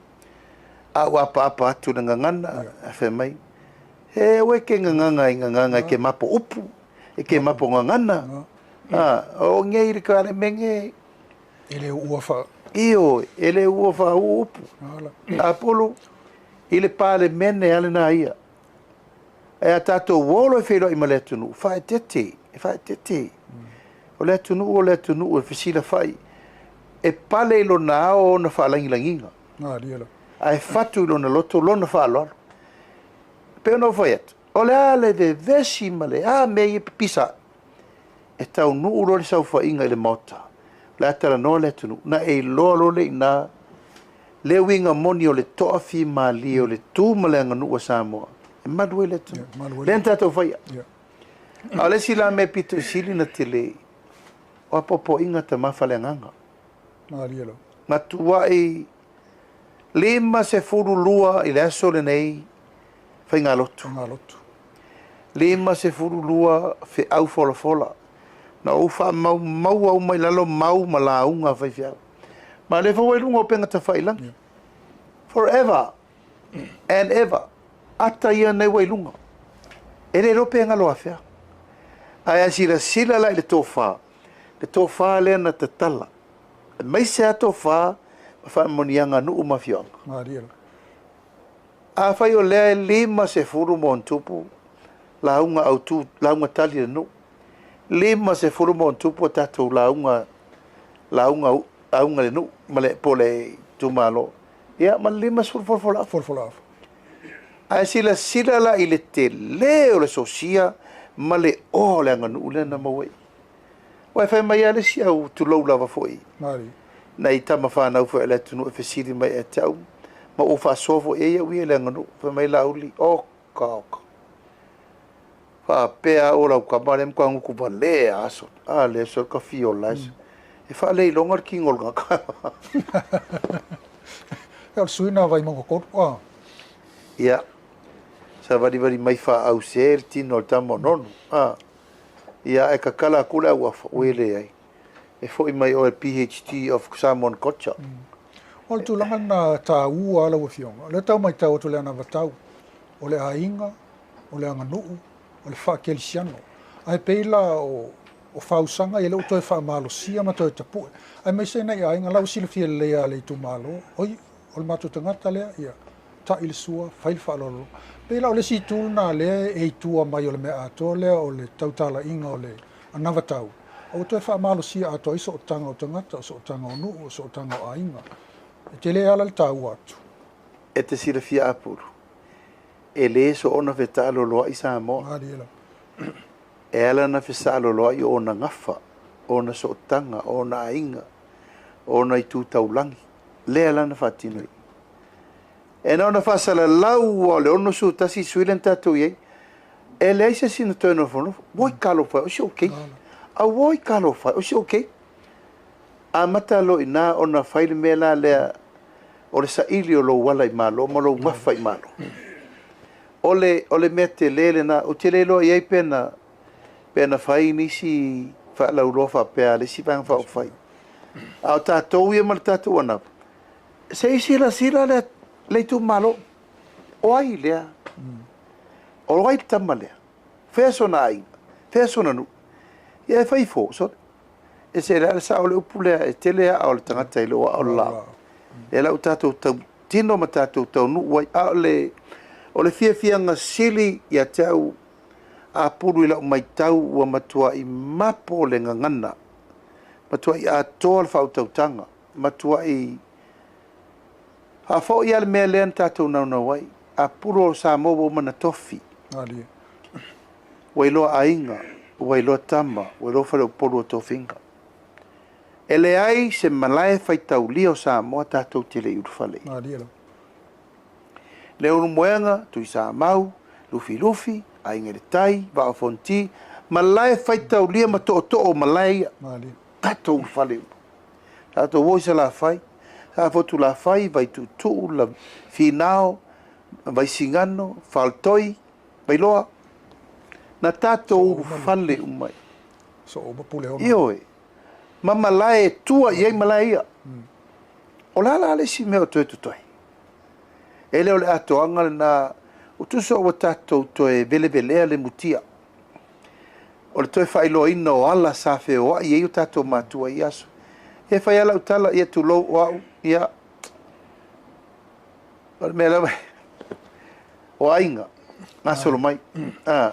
A ua apaapa atu le gagana, a fai mai, e ue ke gagana i gagana e ke mapo upu, e ke mapo gagana. O ngei le kale menge. E le ua fa. Io, e le ua fa upu. Apolo, i le palemene ale na ia. E a tātou olo e whenua i ma le atunuu, whaetete, e whaetete. O le atunuu, o le atunuu, e fesila whai. E pale i lona ao ona whalangilangiga. A e fatu i lona loto, lona whaaloalo. Pe ona whai atu. O le a le vevesi ma le a me i pipisa. E tau nuu lo le saufainga i le maota. Le atala noa le atunuu. Na e loa lo le ina le uiga moni o le toafi malie o le tu ma le aganuu a Samoa. E malu ai le atunuu. Lea na tatou faia. A o le isi la mea pito i sili na tele, o apoapoaiga tama faleagaga. Na tuai 52 i le aso lenei faigalotu. 52 feau folafola. Na ou faamaumaua uma i lalo mau ma lauga faifeau. Ma le fau ai luga o pega tafailagi. Forever and ever. Ata ia nei ua i luga. E le iloa pe galo afea. Ae a silasila la i le tofa, le tofa lea na tatala. Aemaise a tofa ma faamanuiaga a nuu ma afioaga. Afai o lea e 50 ma ona tupu lauga autu, lauga tali a le nuu. 50 ma ona tupu a tatou lauga, lauga auga le nuu ma le po le itumalo. Ia ma le 50 folafolaafa. Folafolaafa. Ae silasila la i le tele o le sosia ma le oa o le aganuu lea na maua i i. Aua e fai mai lava le isi au, tulou lava foi, nai tama fanau foi a le atunuu e fesili mai ia te au, ma ua ou faasoa foi i ai au ia i le aganuu. Fai mai Laauli, oka oka, faapea au o lau tama lea e matua gutu valea lava sole, a lea sole ta fiola e, e faaleiloga le tino o le tagata. Ia o le sui lena o Vaimauga 3, a. Ia, savalivali mai faaause le tino o le tama o Nonu, a. Ia, ae tatala atu le auafa, ua leai. E foi mai oe le PHD of Samoan Culture. O le tulaga lena taua lau Afioga, o lea tau matau atu le anavatau, o le aiga, o le aganuu, o le faakerisiano. Ae pei la o o fausaga ia lea ua toe faamalosia ma toe tapue, aemaise nai aiga la ua silafia lelei lava e le itumalo, oi, o le matou tagata lea, ia ta'i le sua, fai le faaaloalo. Pei la o le isi itu lena lea e i tua mai o le mea atoa lea o le tautalaiga o le anavatau, a ua toe faamalosia atoa ai sootaga o tagata, o sootaga o nuu, o sootaga o aiga. E tele ala le taua atu. E te silafia Apulu, e le soona fetaaloloai Samoa. Malie lava. E ala ona fesaaloloai o ona gafa, o ona sootaga, o ona aiga, o ona itu taulagi, lea la na faatino ai. E na ona faasalalau ua o le 61 sui lea na tatou i ai, e leai se isi na toe nofonofo. Oi talofa e, o si ou keiki. Auoi talofa e, o si ou keiki. Amata loa i ina ona fai le mea la lea o le saili o lou ala i Malo ma lou gafa i Malo. O le, o le mea tele lena, ou te le iloa i ai pe na, pe na fai nisi faalauiloa faapea a le isi Vaega Faaupufai. A o tatou ia ma le tatou anava, se i silasila le, le itumalo, o ai lea? O ai le tama lea? Fea sona aiga? Fea sona nuu? Ia e fai fo, sole. E se le sao o le upu lea, e tele aa o le tagata i lou aa o le laau. Lea la ua tatou tau tino ma tatou taunuu ai. A o le, o le fiafiaga sili ia te au apulu i lau matau ua matuai mapo le gagana, matuai atoa le faautautaga, matuai faafoi lava le mea lea na tatou naunau ai. Apulu o Samoa ua uma ona tofi. Ua iloa aiga, ua iloa tama, ua iloa faleupolu o tofiga. E leai se malae faitaulia o Samoa tatou te le i ulufale i ai. Leulumoega, Tuisamau, Lufilufi, Aiga i le Tai, Vaa o Fonoti, malae faitaulia ma tootoo o malae ia. Tatou ulufale uma. Tatou o i Salafai, Safotulafai, Vaituutuu, Finao, Vaisigano, Faletoi, Vailoa, na tatou ulufale uma ai. Ioe, ma malae e tua i ai malae ia. O le a la le isi mea o toe totoe? E le o le atoaga lena, ua tusa ua tatou toe velevelea le mutia. O le toe faailoaina o ala sa feoai ai o tatou matua i ia aso. Ia e fai lava lau tala, ia tulou o au, ia, o le mea lava, o aiga, gasolo mai. A,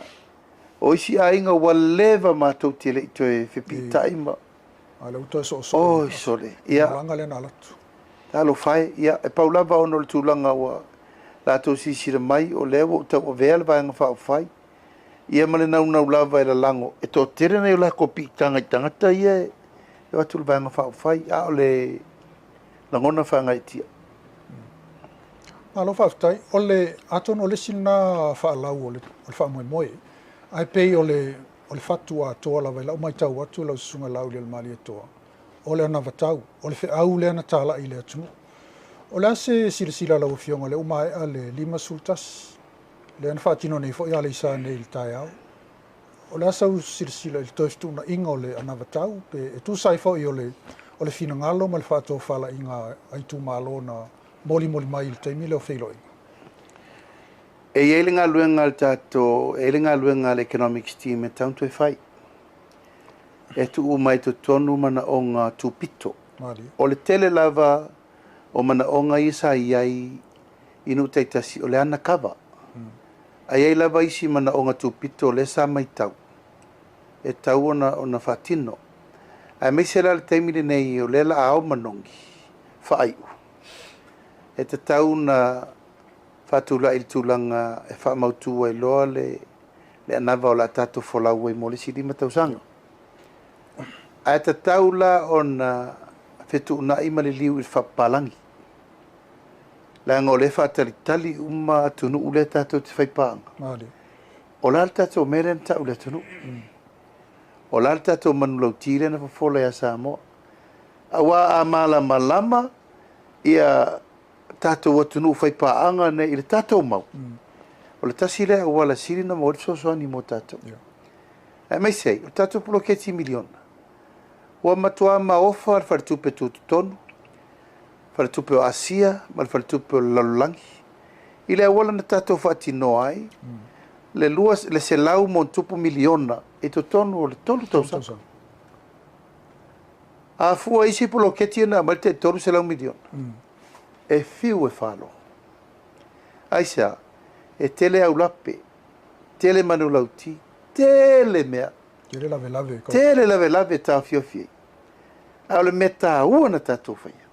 o isi aiga ua leva matou te le i toe fepiitai ma... A lea ua toe soosoo. Oi sole, ia. Malaga lea na alu atu. Talofa e, ia, e pau lava ona o le tulaga ua latou silasila mai, o lea ua ou tauavea le Vaega Faaupufai, ia ma le naunau lava e lalago, e toatele nai o latou piitaga i tagata ia e o atu i le Vaega Faaupufai, a o le lagona faagaeetia. Malo faafetai. O le, atonu o le isi lena faalau o le, o le faamoemoe, ae pei o le, o le fatu atoa lava i lau matau atu lau Susuga Laaulialemalietoa, o le anavatau, o le feau lea na talai i le atunuu. O le a se silasila a lau Afioga, lea ua maea le 51, lea na faatino nei foi Aleisa nei i le taeao, O le a sau silasila i le toe fetuunaiga o le anavatau pe e tusa ai foi o le o le finagalo ma le faatofalaiga a itumalo na molimoli mai i le taimi lea o feiloaiga? E i ai le galuega a le tatou, e i ai le galuega a le Economics Team e tatau ona toe fai. E tuu mai totonu manaoga tupito. Malie. O le tele lava o manaoga ia sa i ai i nuu taitasi o le ana kava. A i ai lava isi manaoga tupito o lea sa matau e tatau ona faatino. Aemaise la le taimi lenei o lea la a ao manogi faaiu, e tatau ona faatulai i le tulaga e faamautu ai loa le Le anava o le a tatou folau ai mo le isi 5 tausaga. Ae tatau la ona fetuunai ma liliu i le faapapalagi. Leaga o lea e faatalitali uma atunuu lea tatou te faipaaga. O le a le tatou mea lea na tau i le atunuu? O le a le tatou manulauti lea na fofola ia Samoa? Aua a malamalama ia tatou atunuu faipaaga nei i le tatou mau, o le tasi lea auala sili na maua ai le fesoasoani mo tatou. Aemaise ai, o le tatou poloketi miliona, ua matua maofa le faletupe tutotonu, faletupe o Asia ma le faletupe o le lalolagi, i le auala na tatou faatinoa ai, le 100+ miliona i totonu o le 3 tausaga. A fua isi poloketi na aumai le tai 300 miliona, e fiu e falo. Aisea, e tele aulape, tele manulauti, tele mea. Tele lavelave. Tele lavelave taofiofi ai. A o le mea taua na tatou faia,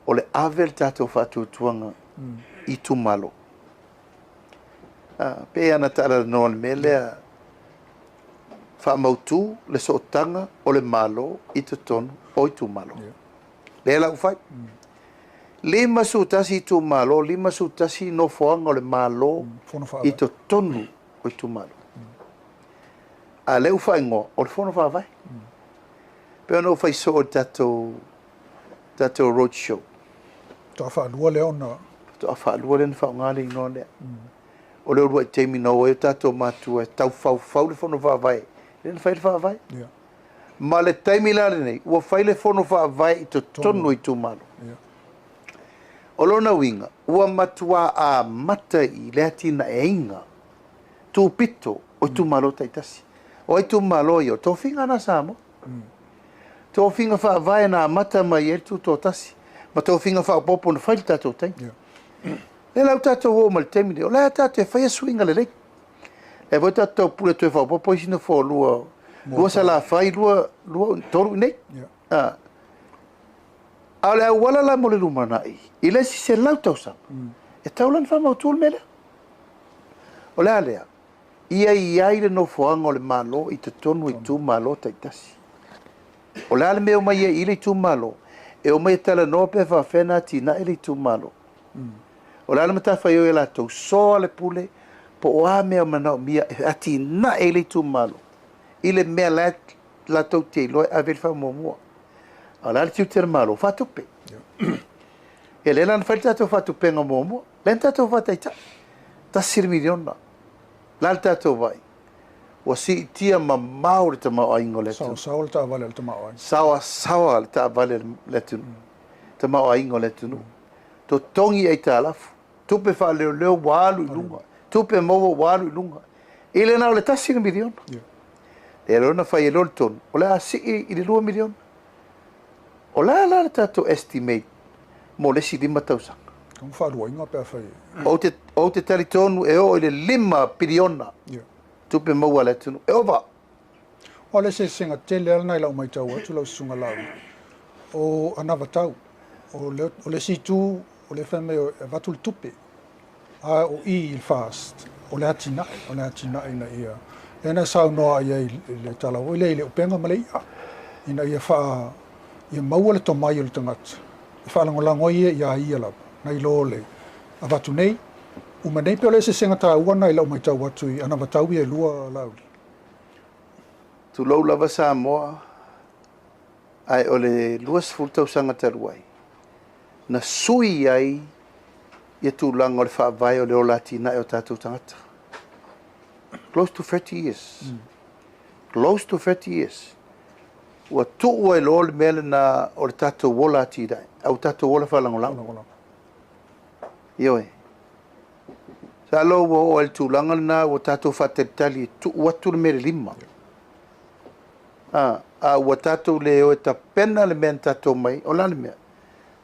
o le ave le tatou faatuatuaga i itumalo. Pe ana talanoa le mea lea, faamautu le sootaga o le Malo i totonu o itumalo. Lea la ua fai. 51 itumalo, 51 nofoaga o le Malo i totonu o itumalo. A lea ua faaigoa, o le Fono Faavae. Pe ona ua fai soo i le tatou road show. Faatoa faalua lea ona... Faatoa faalua lea na faaaoga le igoa lea. O le uluai taimi na o ai o tatou matua e tau faufau le Fono Faavae. Lea na fai le Faavae. Ma le taimi la lenei, ua fai le Fono Faavae i totonu o itumalo. O lona uiga, ua matua amata i le atinaeina tupito o itumalo taitasi. O itumalo ia, o tofiga na Samoa. Tofiga faavae na amata mai ai le tutoatasi, ma tofiga faaopoopo na fai le tatou taimi. Lea la ua tatou oo mai le taimi lea, o la tatou e faia suiga lelei. Lea foi tatou pule toe faaopoopo isi nofoa lua, lua Salafai, lua, lua, tolu i nei. A o le auala la mo le lumanai, i le isi 100 tausaga, e tatau la ona faamautu le mea lea. O le a lea, ia i ai le nofoaga o le Malo i totonu o itumalo taitasi. O le a le mea e omai ai i le itumalo, e omai e talanoa pe faapefea na atinae le itumalo. O le a le matafaioi a latou, soa le pule, po o a mea manaomia e atinae i le itumalo, i le mea la latou te iloa e ave le faamuamua. A o le a le tiute o le Malo, faatupe. E lea la na fai le tatou faatupega muamua, lea na tatou faataitai, $1 miliona. La le tatou vai, ua siitia mamao le tamaoaiga o le atunuu. Saoasaoa le taavale a le tamaoaiga. Saoasaoa le taavale a le atunuu, tamaoaiga o le atunuu. Totogi aitalafu, tupe faaleoleo ua alu i luga, tupe maua ua alu i luga. I le na o le $1 miliona. Lea loa na fai e loa le tonu, o le a sii i le $2 miliona. O la la le tatou estimate mo le isi 5 tausaga. Kau faaluaina pe a fai. Ou te talitonu e oo i le 5 piliona tupe maua a le atunuu. E ova. O le eseesega tele lava lena i lau matau atu lau susuga Laauli. O anavatau, o le isi itu, o le fai mai e avatu le tupe. A o i i le FAST, o le atinae ina ia. Lea na saunoa ai i le tala foi lea i le upega ma le i'a. Ina ia ia maua le tomai o le tagata. E faalagolago ai ia ia ia lava, nai lo le avatu nei. Uma nei pe o le eseesega taua na i lau matau atu i anavatau ia e lua Laauli. Tulou lava Samoa, ae o le 20 tausaga talu ai, na sui ai ia tulaga o le faavae o le ola atinae o tatou tagata. Close to 30 years. Close to 30 years. Ua tuu ai loa le mea lena o le tatou ola atinae, au tatou ola faalagolago. Ioe. Sa lo ua oo ai le tulaga lena ua tatou faatalitali e tuu atu le mea le lima. A ua tatou le o e tapena le mea na tatou mai, o la le mea.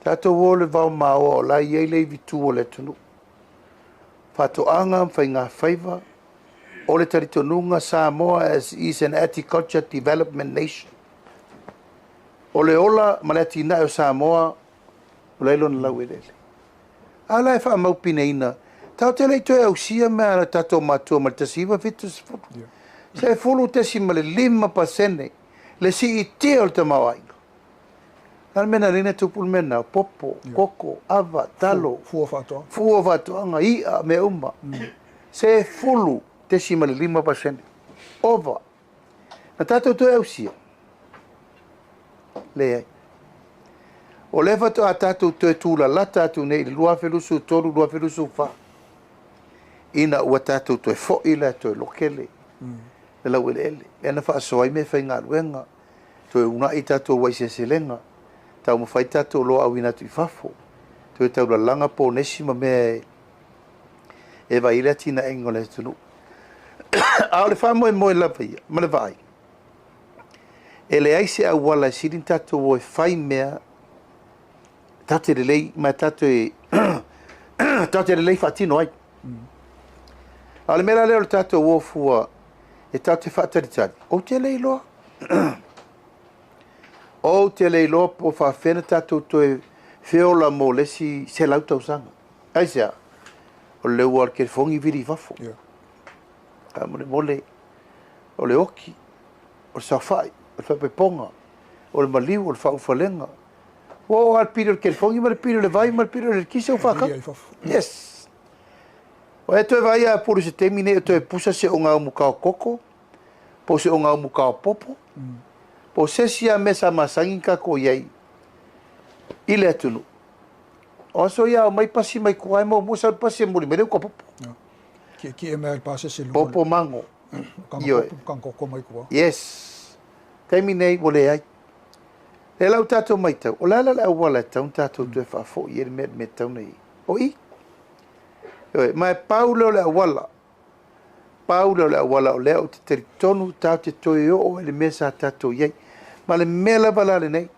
Tatou o le vao maoa o la i ai le ivitu o le atunuu. Faatoaga ma faiga faiva, o le talitonuga Samoa as is an agriculture development nation. O le ola ma le atinae o Samoa, o la i lona lauelele. A la e faamaupineina, Tatou te le i toe ausia mea a tatou matua mai le 1970. 10.5% le siitia o le tamaoaiga. O le mea na alai ona tupu le mea lena, popo, koko, ava, talo, fua faatoaga, fua faatoaga, i'a, mea uma. 10.5% ova. Na tatou toe ausia? Leai. O lea faatoa tatou toe tulalata atu nei i le 2023, 2024, ina ua tatou toe foi la toe loke le laueleele. Lea na faasoa ai mea faigaluega, toe uunai tatou uluai seleselega, taumafai tatou oloa auina atu i fafo, toe taulalaga ponesi ma mea e vaai ai le atinaeina o le atunuu. A o le faamoemoe lava ia ma le vaai, e leai se auala e sili ona tatou o e fai mea tatou te lelei ma tatou te lelei faatino ai. A o le mea la lea o le tatou o fua e tatou te faatalitali, ou te le iloa. Ou te le iloa po o faafefea ona tatou toe feola mo le isi 100 tausaga. Aisea? O le leua o le telefoni vili i fafo. Faamolemole, o le oti, o le saofai, o le faapaipoga, o le maliu, o le faaulufalega. Ua oo lava le pili o le telefoni ma le pili o le vai ma le pili o le eletise ua faatau. Yes. O e toe vaai a Upolu i se taimi nei o toe pusa se ogaumu taokoko, po o se ogaumu taopopo, po o se isi lava mea sa masani ona tatou i ai i le atunuu. O aso ia omai pasi mai tua e muamua sau le pasi e momoli mai le uta popo. Kiekie mea i le pasese i luga. Popo mago. Ioe. Kanga mai tua. Yes. Taimi nei ua leai. Lea la ua tatou matau, o le a la le auala e tatau ona tatou toe faafoi ai le mea e tatau ona i ai? O i. Ioe, ma e pau lea o le auala. Pau lea o le auala o lea ou te talitonu tatou te toe oo ai i le mea sa tatou i ai. Ma le mea lava la lenei,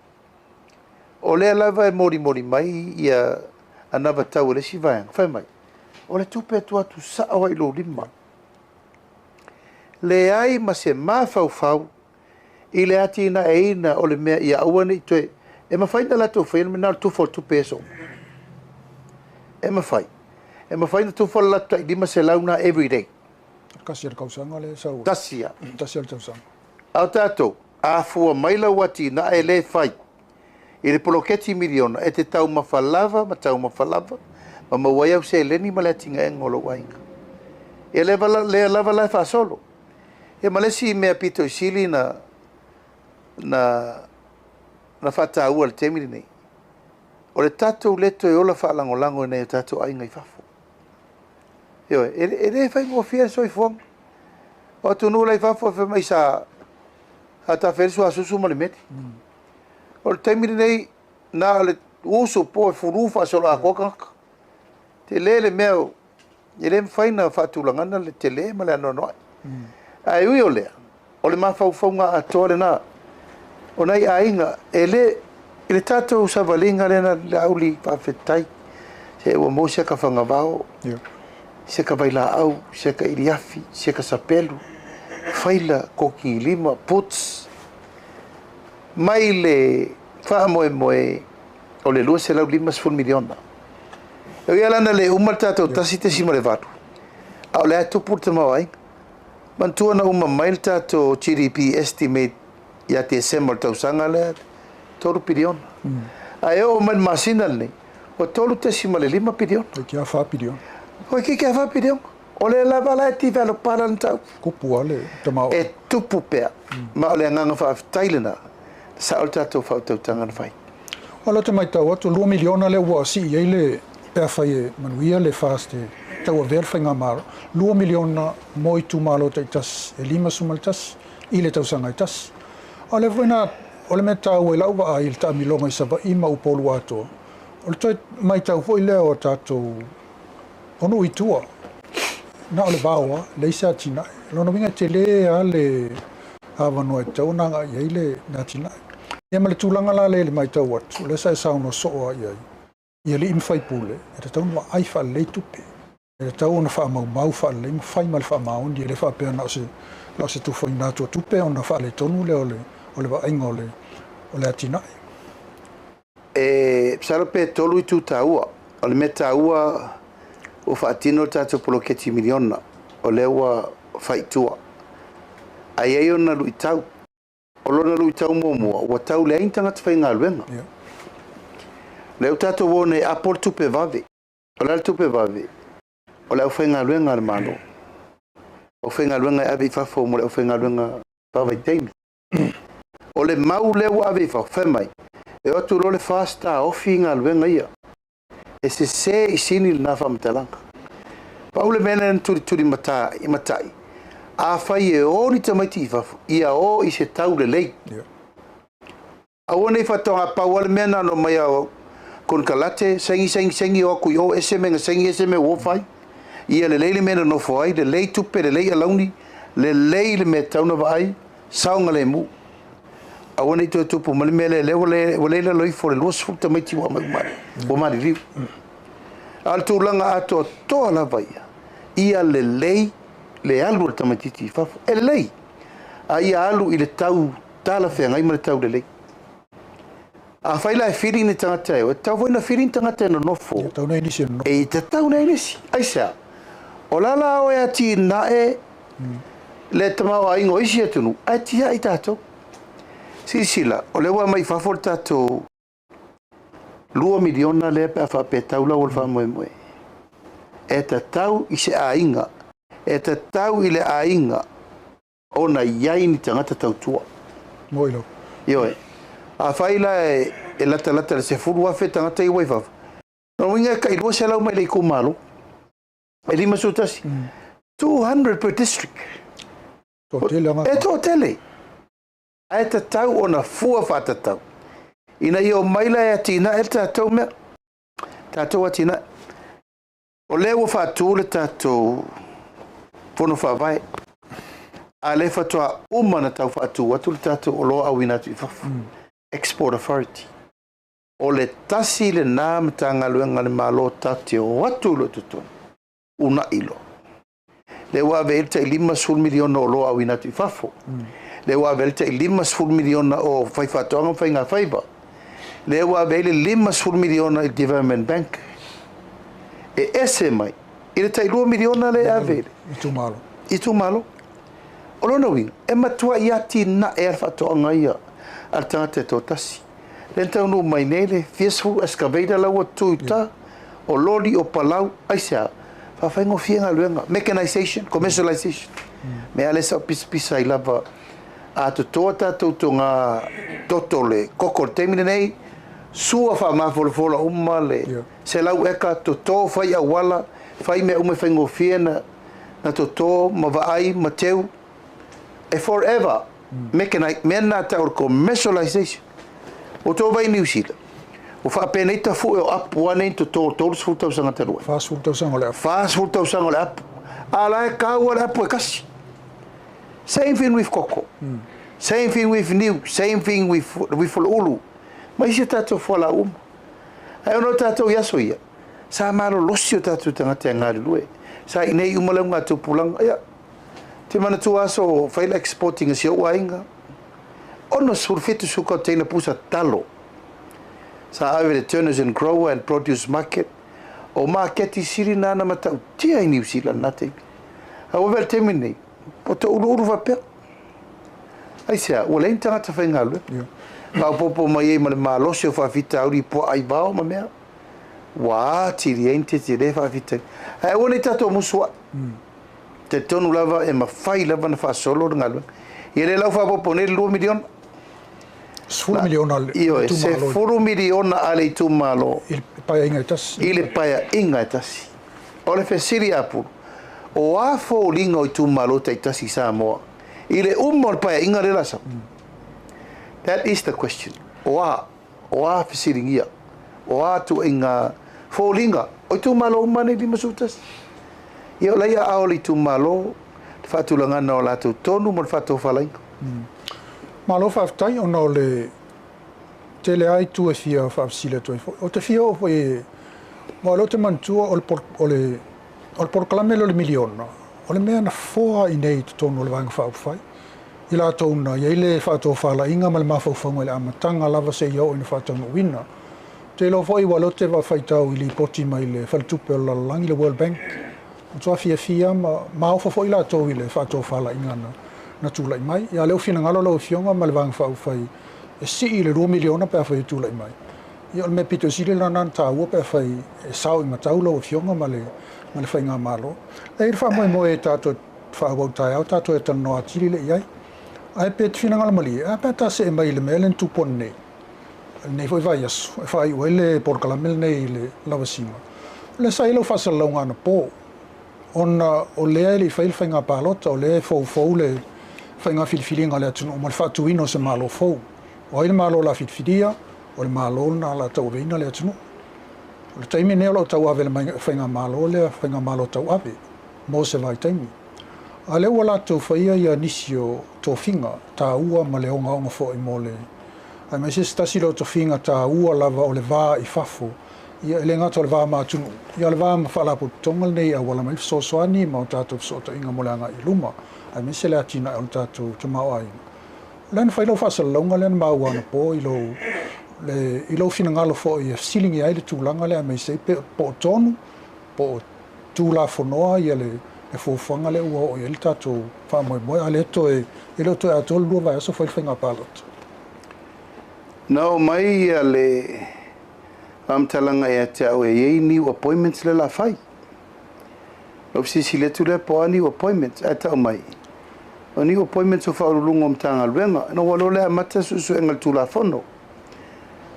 o lea lava e molimoli mai ia anavatau a le isi vaega, fai mai, o le tupe e tuu atu sao lava i lou lima. Leai ma se mafaufau i le atinaeina o le mea ia aua ne i toe... E mafai ona latou faia le mea lena o le tufa o le tupe i aso uma. E mafai. E mafai ona tufa le latou tai 500 lena every day. Tasi le tausaga le sau. Tasi lava. Tasi le tausaga. A o tatou, a fua mai lau atinae le fai i le poloketi miliona, e te taumafa lava ma taumafa lava ma maua ai au seleni ma le atinaega o lou aiga. Ia lea lava la e faasolo. Ia ma le isi mea pito i sili na faataua i le taimi lenei, o le tatou le toe ola faalagolago i nai o tatou aiga i fafo. Ioe, e le faigofie le soifuaga. O atunuu la i fafo e fai mai sa tafea le suasusu ma le meli. O le taimi lenei, na o le usu po e fulu faasoloatoa tagata. Tele le mea, e le mafai ona faatulagana le tele ma le anoanoai. Ae ui o lea, o le mafaufauga atoa lena. O nai aiga, e le, i le tatou savaliga lea na Laauli faafetai, se ua maua se ka fagavao, se ka vailaau, se ka iliafi, se ka sapelu, faila, kokilima, puts, mai le faamoemoe o le 250 miliona. E ui la na le uma le tatou 1.8, a o lea e tupu le tamaoaiga. Manatua na uma mai le tatou GDP estimate ia Tesema o le tausaga lea, 3 piliona. Ae oo mai le masina lenei, ua 3.5 piliona. E ki a 4 piliona. O ki a 4 piliona. O le lava la e developa la tau. Tupu a le tamaoaiga. E tupu pea. Ma o le agaga faafetai lena, sa o le tatou faautautaga na fai. O la te matau atu, 2 miliona lea ua sii ai le pe afai e manuia le FAST e tauavea le faigamalo, 2 miliona mo itumalo taitasi e 51 i le tausaga e tasi. A o le foi na o le mea taua i lau vaai i le taamiloga i Savaii ma Upolu atoa, o le toe matau foi lea o tatou o nuu i tua, na o le vaoa, leai se atinae. Lona uiga e tele lava le avanoa e tatau ona agai i ai le atinae. Ia ma le tulaga la lea i le matau atu, o lea sa e saunoa soo lava i ai, i alii ma faipule, e tatau ona vaai faalelei tupe. E tatau ona faamaumau faalelei ma fai ma le faamaoni, e le faapea na o se tufaina atu o tupe ona faaletonu lea o le vaaiga o le atinae. E masalo pe 3 itu taua. O le mea taua Ua faatino le tatou poloketi miliona, o lea ua fai i tua. Ae i ai ona luitau. O lona luitau muamua, ua tau leai ni tagata faigaluega. O lea ua tatou o nei e apo le tupe vave. O le a le tupe vave? O le aufaigaluega a le Malo. O aufaigaluega e ave i fafo mo le aufaigaluega faavaitaimi. O le mau lea ua ave i fafo, fai mai, e o atu loa le FAST taofi galuega ia. E sese i sini lena faamatalaga. Pau le mea lea na tulituli matai, afai e o ni tamaiti i fafo, ia o i se tau lelei. Aua ne i faatoaga pau lava le mea na ona omai a konekarate, saini, saini, saini, o atu i o, ese mea na saini, ese mea ua fai. Ia lelei le mea na nofo ai, lelei tupe, lelei alauni, lelei le mea e tatau ona vaai, saogalemu. Aua ne i toe tupu mai le mea lea, lea ua le i lalo ifo o le 20 tamaiti ua aumai uma ua maliliu. A o le tulaga atoatoa lava ia, ia lelei le alu o le tamaitiiti i fafo. E lelei, a ia alu i le tau talafeagai ma le tau lelei. Afai la e fili ni tagata e o, e tatau foi ona fili ni tagata e nonofo. E tatau ona i ai nisi e nonofo. E tatau ona i ai nisi. Aisea? O la la o e atinae le tamaoaiga o isi atunuu, ae tiai tatou. Silasila, o lea ua aumai i fafo le tatou $2 miliona lea pe a faapea e tau lau o le faamoemoe. E tatau i se aiga, e tatau i le aiga ona i ai ni tagata tautua. Moi lava. Ioe. Afai la e latalata i le 10,000 tagata ia ua i fafo, lona uiga e tai 200 mai le itumalo. E 51. 200 per district. Toatele lava. E toatele. Ae tatau ona fua faatatau ina ia omai la e atinae le tatou mea, tatou atinae. O lea ua faatu le tatou Fono Faavae, a o lea faatoa uma ona tau faatu atu le tatou oloa auina atu i fafo, Export Authority. O le tasi lena Matagaluega a le Malo tatou te o atu loa i totonu, uunai loa. Lea ua ave i ai le tai $50 miliona o oloa auina atu i fafo. Lea ua ave i ai le tai $50 miliona o faifaatoaga ma faigafaiva. Lea ua ave i ai le $50 miliona i le Development Bank. E ese mai i le tai $2 miliona lea e ave i le itumalo. Itumalo. O lona uiga, e matuai atinae lava le faatoaga ia a le tagata e toatasi. Lea na taunuu mai nei le fia sefulu excavator la ua tu i uta, o loli, o palau, aisea? Faafaigofie galuega, mechanization, commercialization. Mea lea sa ou pisapisa ai lava, a totoa tatou toga toto le koko i le taimi lenei, sua faamafolafola uma le 100 eka, toto, fai auala, fai mea uma e faigofie na toto ma vaai ma teu, e forever. Mechanized, mea lena e tau o le commercialization. Ua outou vaai i Niu Sila, ua faapenei tafue o apu lava nei na toto i le 30 tausaga talu ai. 40 tausaga o le apu. 40 tausaga o le apu. A o la e kau lava le apu e kasi. Same thing with koko. Same thing with niu. Same thing with with le ulu. Ma isi a tatou fualaau uma. Ae ona o tatou i aso ia, sa malolosi o tatou tagata e galulue. Sa inei uma le augatupulaga. Ia, te manatua aso o fai le exporting a si ou aiga, 67 container pusa talo. Sa ave i le Turners and Grower and Produce Market, o maketi sili na na matautia i Niu Sila i lena taimi. A ua avea i le taimi lenei, ua touluulu faapea. Aisea? Ua leai ni tagata faigaluega. Faaopoopo mai ai ma le malosi o faafitauli i puaa aivao ma mea, ua atili ai ni tetele faafitauli. Ae aua ne i tatou musuai. Talitonu lava e mafai lava ona faasolo le galuega. Ia lea la ua faaopoopo nei le $2 miliona. $10 miliona a le itumalo. Ioe, $10 miliona a le itumalo. I le paeaiga e tasi. I le paeaiga e tasi. O le fesili a Pulu, o a foliga o itumalo taitasi i Samoa i le uma o le paeaiga lea la sau? That is the question. O a? O a fesiligia? O a ituaiga foliga o itumalo uma nei 51? Ia o la e i aao o le itumalo le faatulagana o latou tonu mo le faatofalaiga. Malo faafetai ona o le tele lava itu e fia faafesili atu ai foi. Ou te fia oo foi aua o lea ou te manatua o le o le o le polokalame lea o le miliona, o le mea na foa i inei i totonu o le Vaega Faaupufai. I latou na i ai le faatofalaiga ma le mafaufauga i le amataga lava seia oo ina faataunuuina. Te iloa foi ua lote va faitau i lipoti mai le Faletupe o le Lalolagi, le World Bank, matua fiafia ma maofa foi latou i le faatofalaiga na tulai mai. Ia lea ua finagalo lau Afioga ma le Vaega Faaupufai e sii i le $2 miliona pe afai e tulai mai. Ia o le mea pito sili lena na taua pe afai e sao i matau lau Afioga ma le Faigamalo. E i ai le faamoemoe e tatou faaauau taeao tatou e talanoa atili lea i ai. Ae pe te finagalo malie, a pe a ta see mai i le mea lea na tupu nei, lenei foi vaiaso, e faaiu ai le polokalame lenei i le lavasiga. O lea sa i ai lau faasalalauga anapo, ona o lea e le i fai le faiga palota, o lea e foufou le faiga filifiliga a le atunuu ma le faatuina o se malo fou. O ai le malo o le a filifilia, o le malo lena o le a tauaveina le atunuu. O le taimi lenei o lo o tauave e le faigamalo lea, faigamalo tauave mo se vaitaimi. A lea ua latou faia ia nisi o tofiga taua ma le ogaoga foi mo le aemaise se tasi lea o tofiga taua lava o le va i fafo, ia e le gata o le va ma atunuu, ia o le va ma faalapotopotoga lenei e auala mai fesoasoani ma o tatou fesootaiga mo le agai i luma, aemaise le atinae o le tatou tamaoaiga. O lea na fai lau faasalalauga lea na maua anapo i lou finagalo foi e fesiligia ai le tulaga lea aemaise ai po o tonu, po o tulafonoa ia le fuafuaga lea ua oo i ai le tatou faamoemoe, a lea toe, e le o toe atoa le 2 vaiaso fai le faiga palota. Na oo mai ia le faamatalaga ia te au e i ai new appointments le la fai. Na ou fesilisili atu lea po o a new appointments, ae tau mai o new appointments o Faauluuluga o Matagaluega. Na ou alu loa lea amata suesuega i le Tulafono.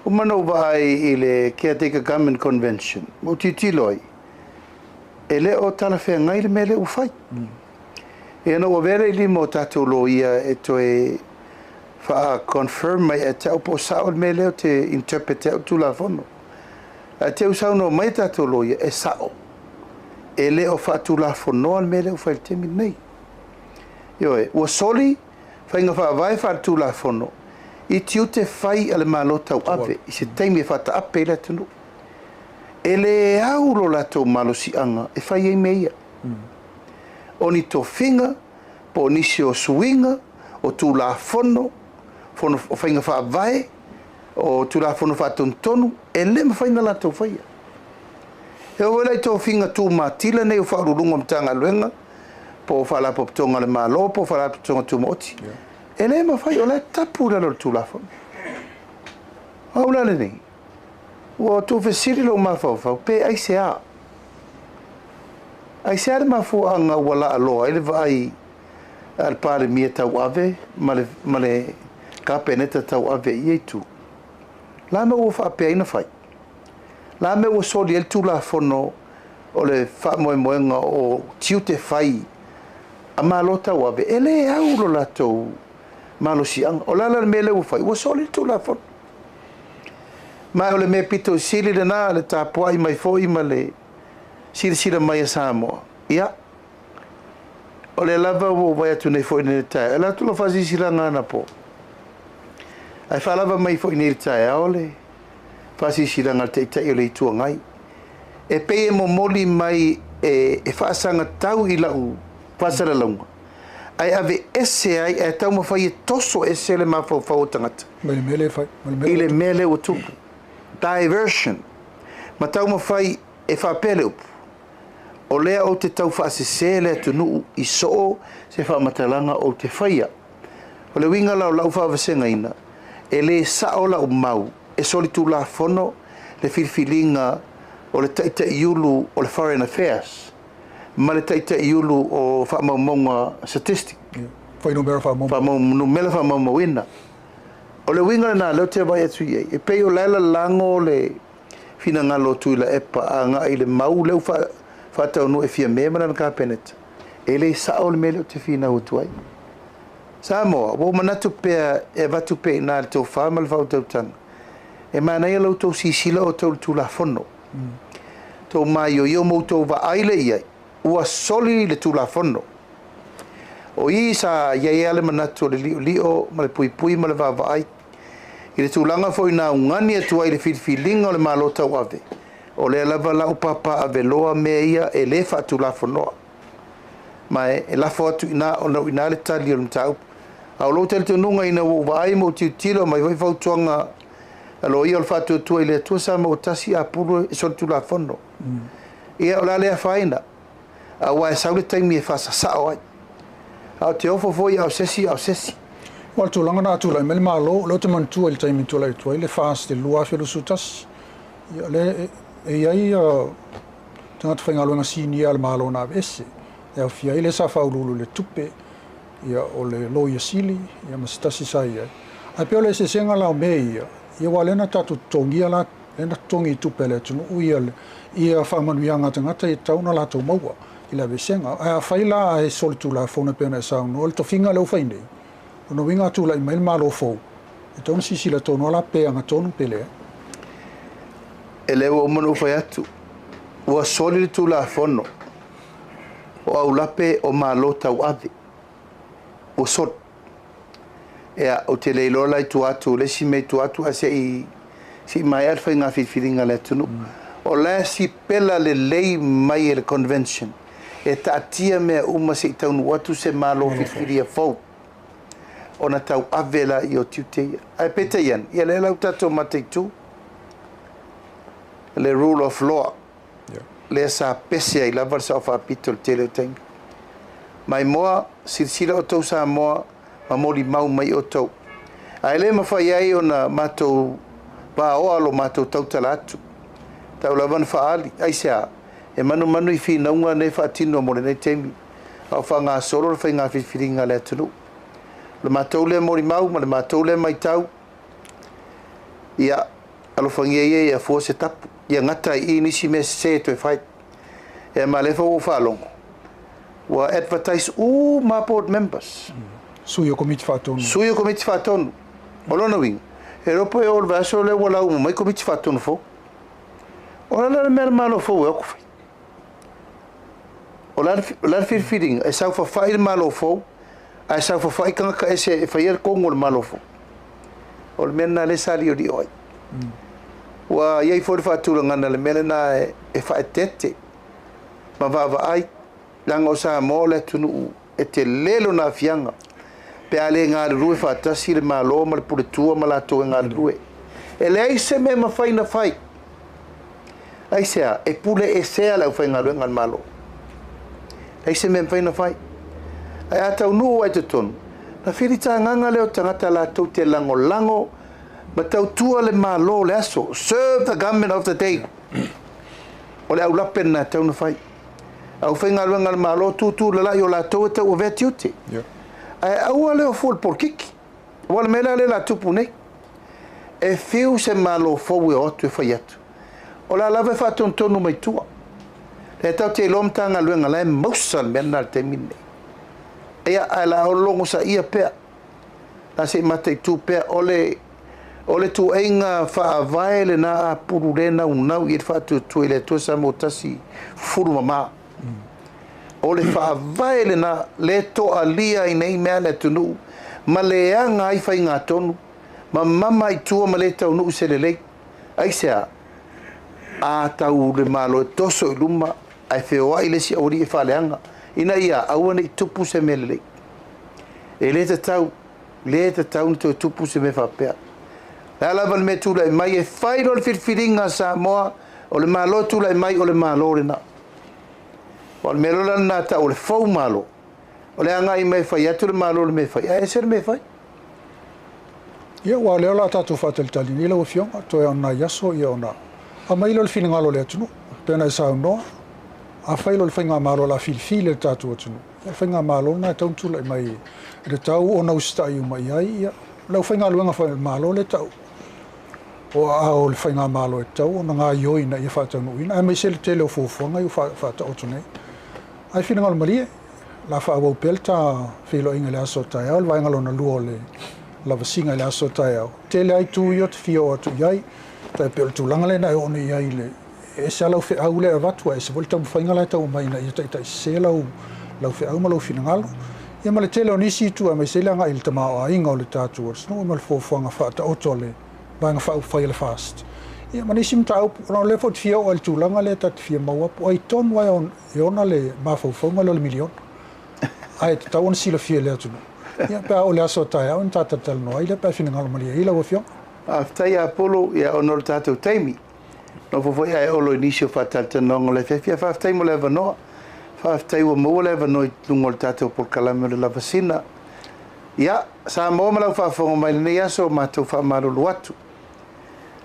Uma na ou vaai i le Caretaker Government Convention, ma ou tilotilo ai, e le o talafeagai le mea lea ua fai. Ia na ou avea lea i lima o tatou loia e toe faa-confirm mai ia te au po o sao le mea lea ou te interpret ai le Tulafono. Ae te i ua saunoa mai tatou loia, e sao. E le o faatulafonoa le mea lea ua fai i le taimi lenei. Ioe, ua soli faiga faavae faaletulafono i tiute fai a le Malo tauave i se taimi e faataape ai le atunuu. E le au lo latou malosiaga e fai ai mea ia. O ni tofiga, po o nisi o suiga, o tulafono, o faiga faavae, o tulafono faatonutonu, e le mafai ona latou faia. E oo foi la i tofiga tumatila nei o Faauluuluga o Matagaluega, po o Faalapotopotoga a le Malo, po o Faalapotopotoga Tumaoti, e le mafai, o la e tapu i lalo o le Tulafono. O au la lenei, ua tuufesili lou mafaufau, pe aisea. Aisea le mafuaaga ua laaloa ai le vaai a le Palemia tauave ma le Kapeneta tauave i ia itu. La mea ua faapea ai na fai. La mea ua soli ai le Tulafono o le faamoemoega o tiute fai a Malo tauave, e le au lo latou malosiaga. O le a la le mea lea ua fai, ua soli le Tulafono. Ma o le mea pito i sili lena, le tapuai mai foi ma le silasila mai a Samoa. Ia, o lea lava ua ou vaai atu nei foi i lenei taeao, e ala atu lau faasilasilaga anapo, ae faalava mai foi nei i le taeao le faasilasilaga a le Taitai o le Itu Agai, e pei e momoli mai e faasagatau i lau faasalalauga, ae aveese ai, ae taumafai e toso ese le mafaufau o tagata Mai le mea lea e fai, mai le mea i le mea lea ua tupu. Diversion. Ma taumafai e faapea le upu, o lea ou te tau faasese le atunuu i soo se faamatalaga ou te faia. O le uiga la o lau faavasegaina, e le sao lau mau e solitulafono le filifiliga o le Taitaiulu o le Foreign Affairs ma le Taitaiulu o Faamaumauga Statistic. Fuainumera faamaumau. Fuainumera faamaumauina. O le uiga lena lea ou te vaai atu i ai, e pei o la e lalago le finagalo o Tuilaepa agai i le mau lea ua faataunuu e Fiame ma lana Kapeneta. E le sao le mea lea ou te finau atu ai. Samoa, ua ou manatu pea e avatu pea i ina le tofa ma le faautautaga. E manaia la outou sisila outou i le Tulafono. Tou maioio ma outou vaai lea i ai, ua soli le Tulafono. O i sa i ai lava le manatu o le liolio ma le puipui ma le vaavaai i le tulaga foi na augani atu ai i le filifiliga o le Malo tauave, o lea lava la ua papaaveloa mea ia e le faatulafonoa. Ma e lafo atu i ina ona o i ina le tali o le mataupu. A o lou talitonuga ina ua ou vaai ma ou tilotilo mai foi fautuaga A loia o le Faatuatua i le Atua Samoa ua Tasi apulu e solitulafono. Ia, o le a le afaina, aua e sau le taimi e faasasao ai. A o te ofo foi a o se isi, a o se isi. Aua o le tulaga na a tulai mai le Malo, o lea ou te manatua i le taimi na tulai atu ai le FAST i le 2021, ia o lea e i ai tagata faigaluega sinia a le Malo na aveese, e aofia ai le sa faauluulu i le tupe, ia o le Loia Sili, ia ma se tasi sa i ai. Ae pei o le eseesega la o mea ia, ia aua o lea na tatou totogia la, lea na totogi i tupe a le atunuu ia ia faamanuiaga a tagata e tatau ona latou maua i le aveesega. Ae afai la ae solitulafono e pei ona e saunoa, o le tofiga lea ua fai nei, lona uiga a tulai mai le Malo fou, e tatau ona silasila tonu lava la pe agatonu pe leai. E le ua uma ona ou fai atu, ua soli le Tulafono o aulape o Malo tauave, ua soli. Ea, ou te le iloa la i tua atu, o le isi mea i tua atu, ae se i se i maea le faiga filifiliga a le atunuu. O la e sipela lelei mai e le Convention e taatia mea uma se i taunuu atu se Malo filifilia fou ona tauave laia o tiute ia. Ae peitai ane, ia lea la ua tatou mataitu le rule of law lea sa pese ai lava le Sao Faapito i le tele o taimi. Maimoa, silasila outou Samoa ma molimau mai outou. Ae le mafai ai ona matou vaoa lo matou tautala atu. Tau lava na faaali. Aisea? E manumanu i finauga nei faatino mo lenei taimi, a o faagasolo le faiga filifiliga a le atunuu. O le matou lea molimau ma le matou lea matau, ia, alofagia ia ia fua se tapu, ia gata ai i i nisi mea sese e toe fai. Ia ma lea foi ua ou faalogo, ua advertise uma board members. Sui o Komiti Faatonu. Sui o Komiti Faatonu. O lona uiga, e iloa po o le vaiaso lea ua lau uma mai Komiti Faatonu fou. O le a la le mea a le Malo fou e o atu fai? O le a le filifiliga? E saofafai le Malo fou, ae saofafai tagata ese e faia le tonu o le Malo fou. O le mea lena lea sa liolio ai. Ua i ai foi le faatulagaga le mea lena e faaeteete ma vaavaai, leaga o Samoa o le atunuu e tele lona aafiaga pe a le galulue faatasi le Malo ma le Puletua ma latou e galulue. E leai se mea e mafai ona fai. Aisea? E pule esea le aufaigaluega a le Malo. Leai se mea e mafai ona fai. Ae a taunuu ai totonu, na filitagaga lea o tagata latou te lagolago ma tautua le Malo o le aso. Serve the government of the day. O le aulape lena e tatau ona fai. Aufaigaluega a le Malo, tutu lalai o latou e tauavea tiute. Ae aua le o fua i le polokiki. Aua o le mea la lea o le a tupu nei. E fiu se Malo fou e o atu e fai atu. O la lava e faatonutonu mai tua. Lea tatou te iloa Matagaluega la e mausa le mea lena i le taimi lenei. Ia, ae o le a logosaia pea. La se i mataitu pea. O le, o le tuuaiga faavae lena a pulu le naunau i ai le faatuatua i le Atua Samoa Tasi fufulu mama. O le faavae lena le toalia ai nei mea le atunuu ma leaga ai faigatonu ma mama i tua ma le taunuu se lelei. Aisea? A tau le Malo e toso i luma ae feoai le isi aualii e faaleaga ina ia aua ne i tupu se mea lelei. E le tatau, le tatau ona toe tupu se mea faapea. O le a lava le mea e tulai mai, e fai loa le filifiliga a Samoa, o le Malo e tulai mai, o le Malo lena. Aua o le mea loa la lena e tau o le fou Malo, o le agai mai e fai atu le Malo le mea e fai, ae ese le mea e fai. Ia, aua o lea o le a tatou faatalitali nei lau Afioga, toe o nai aso ia ona aumai lea o le finagalo o le atunuu, pei ona e saunoa, afai loa le faigamalo o le a filifili e le tatou atunuu, ia o le faigamalo lena e tatau ona tulai mai e tatau ona usitai uma i ai ia le aufaigaluega foi a le Malo lea e tau o aao o le faigamalo e tatau ona gaoioi ina ia faataunuuina, aemaise le tele o fuafuaga ia ua faataoto nei. Ae finagalo malie, o le a faaauau pea le ta feiloaiga i le aso a taeao, le vaega lona lua o le lavasiga i le aso a taeao. Tele lava itu ia ou te fia oo atu i ai, tai pei o le tulaga lea na e oo nei i ai i le e ese lava lau feau lea e avatu, ae ese foi le taumafaiga la e tau aumai ina ia taitaisese lau lau feau ma lou finagalo. Ia ma le tele o nisi itu aemaise ai le agai i le tamaoaiga o le tatou atunuu ma le fuafuaga faataoto a le Vaega Faaupufai a le FAST. Ia ma nisi mataupu, ona o lea foi ou te fia oo i le tulaga lea ta te fia maua po o ai tonu lava e ona le mafaufauga lea o le miliona. Ae tatau ona silafia e le atunuu. Ia pe a oo i le aso a taeao ona ta talatalanoa ai lea pe a finagalo malie ai lau Afioga. Faafetai Apulu, ia ona o le tatou taimi. Nofo foi ae Olo i nisi o faatalatalanoaga o le afiafi. Ia faafetai mo le avanoa. Faafetai ua maua le avanoa i luga o le tatou polokalame o le Lavasina. Ia, Samoa ma lau faafofoga mai i lenei aso, matou faamalulu atu.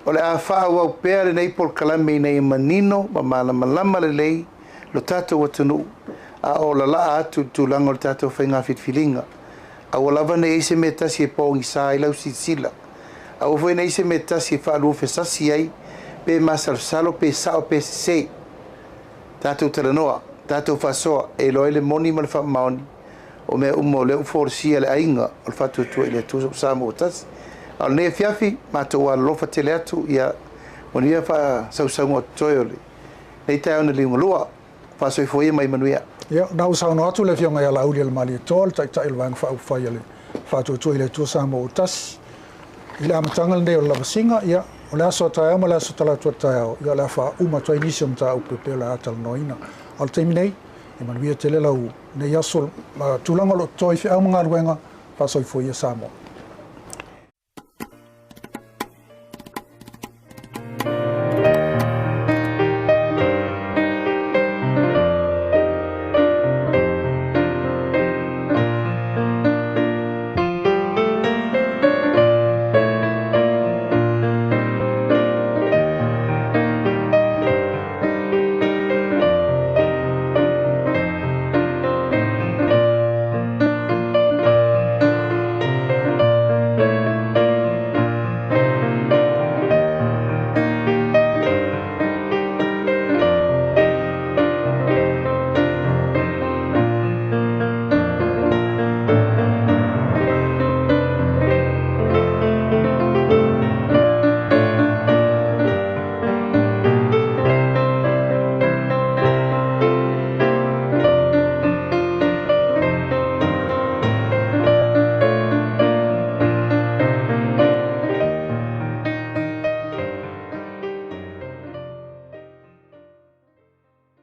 O le a faaauau pea lenei polokalame ina ia manino ma malamalama lelei lo tatou atunuu a o lalaa atu i le tulaga o le tatou faiga filifiliga. Aua lava ne i i ai se mea tasi e pogisa ai lau silasila. Aua foi ne i i ai se mea tasi e faaluafesasi ai pe masalosalo pe sao pe sese. Tatou talanoa, tatou faasoa, e iloa ai le moni ma le faamaoni o mea uma o lea ua folasia e le aiga o le Faatuatua i le Atua Samoa ua tasi. A o lenei afiafi, matou alolofa tele atu, ia manuia faasausauga o totoe o lenei taeao na liugalua. Faasoifua ia ma ia manuia. Ia, na ua saunoa atu le Afioga ia Laaulialemalietoa, le Taitai o le Vaega Faaupufai a le Faatuatua i le Atua Samoa ua tasi, i le amataga lenei o le lavasiga, ia, o le aso a taeao ma le aso Talaatu a taeao, ia, o le a faauma atu ai nisi o mataupu e pei o le a talanoaina. A o le taimi nei, e manuia tele lau nei aso ma tulaga o lo o totoe i feau ma galuega, faasoifua ia Samoa.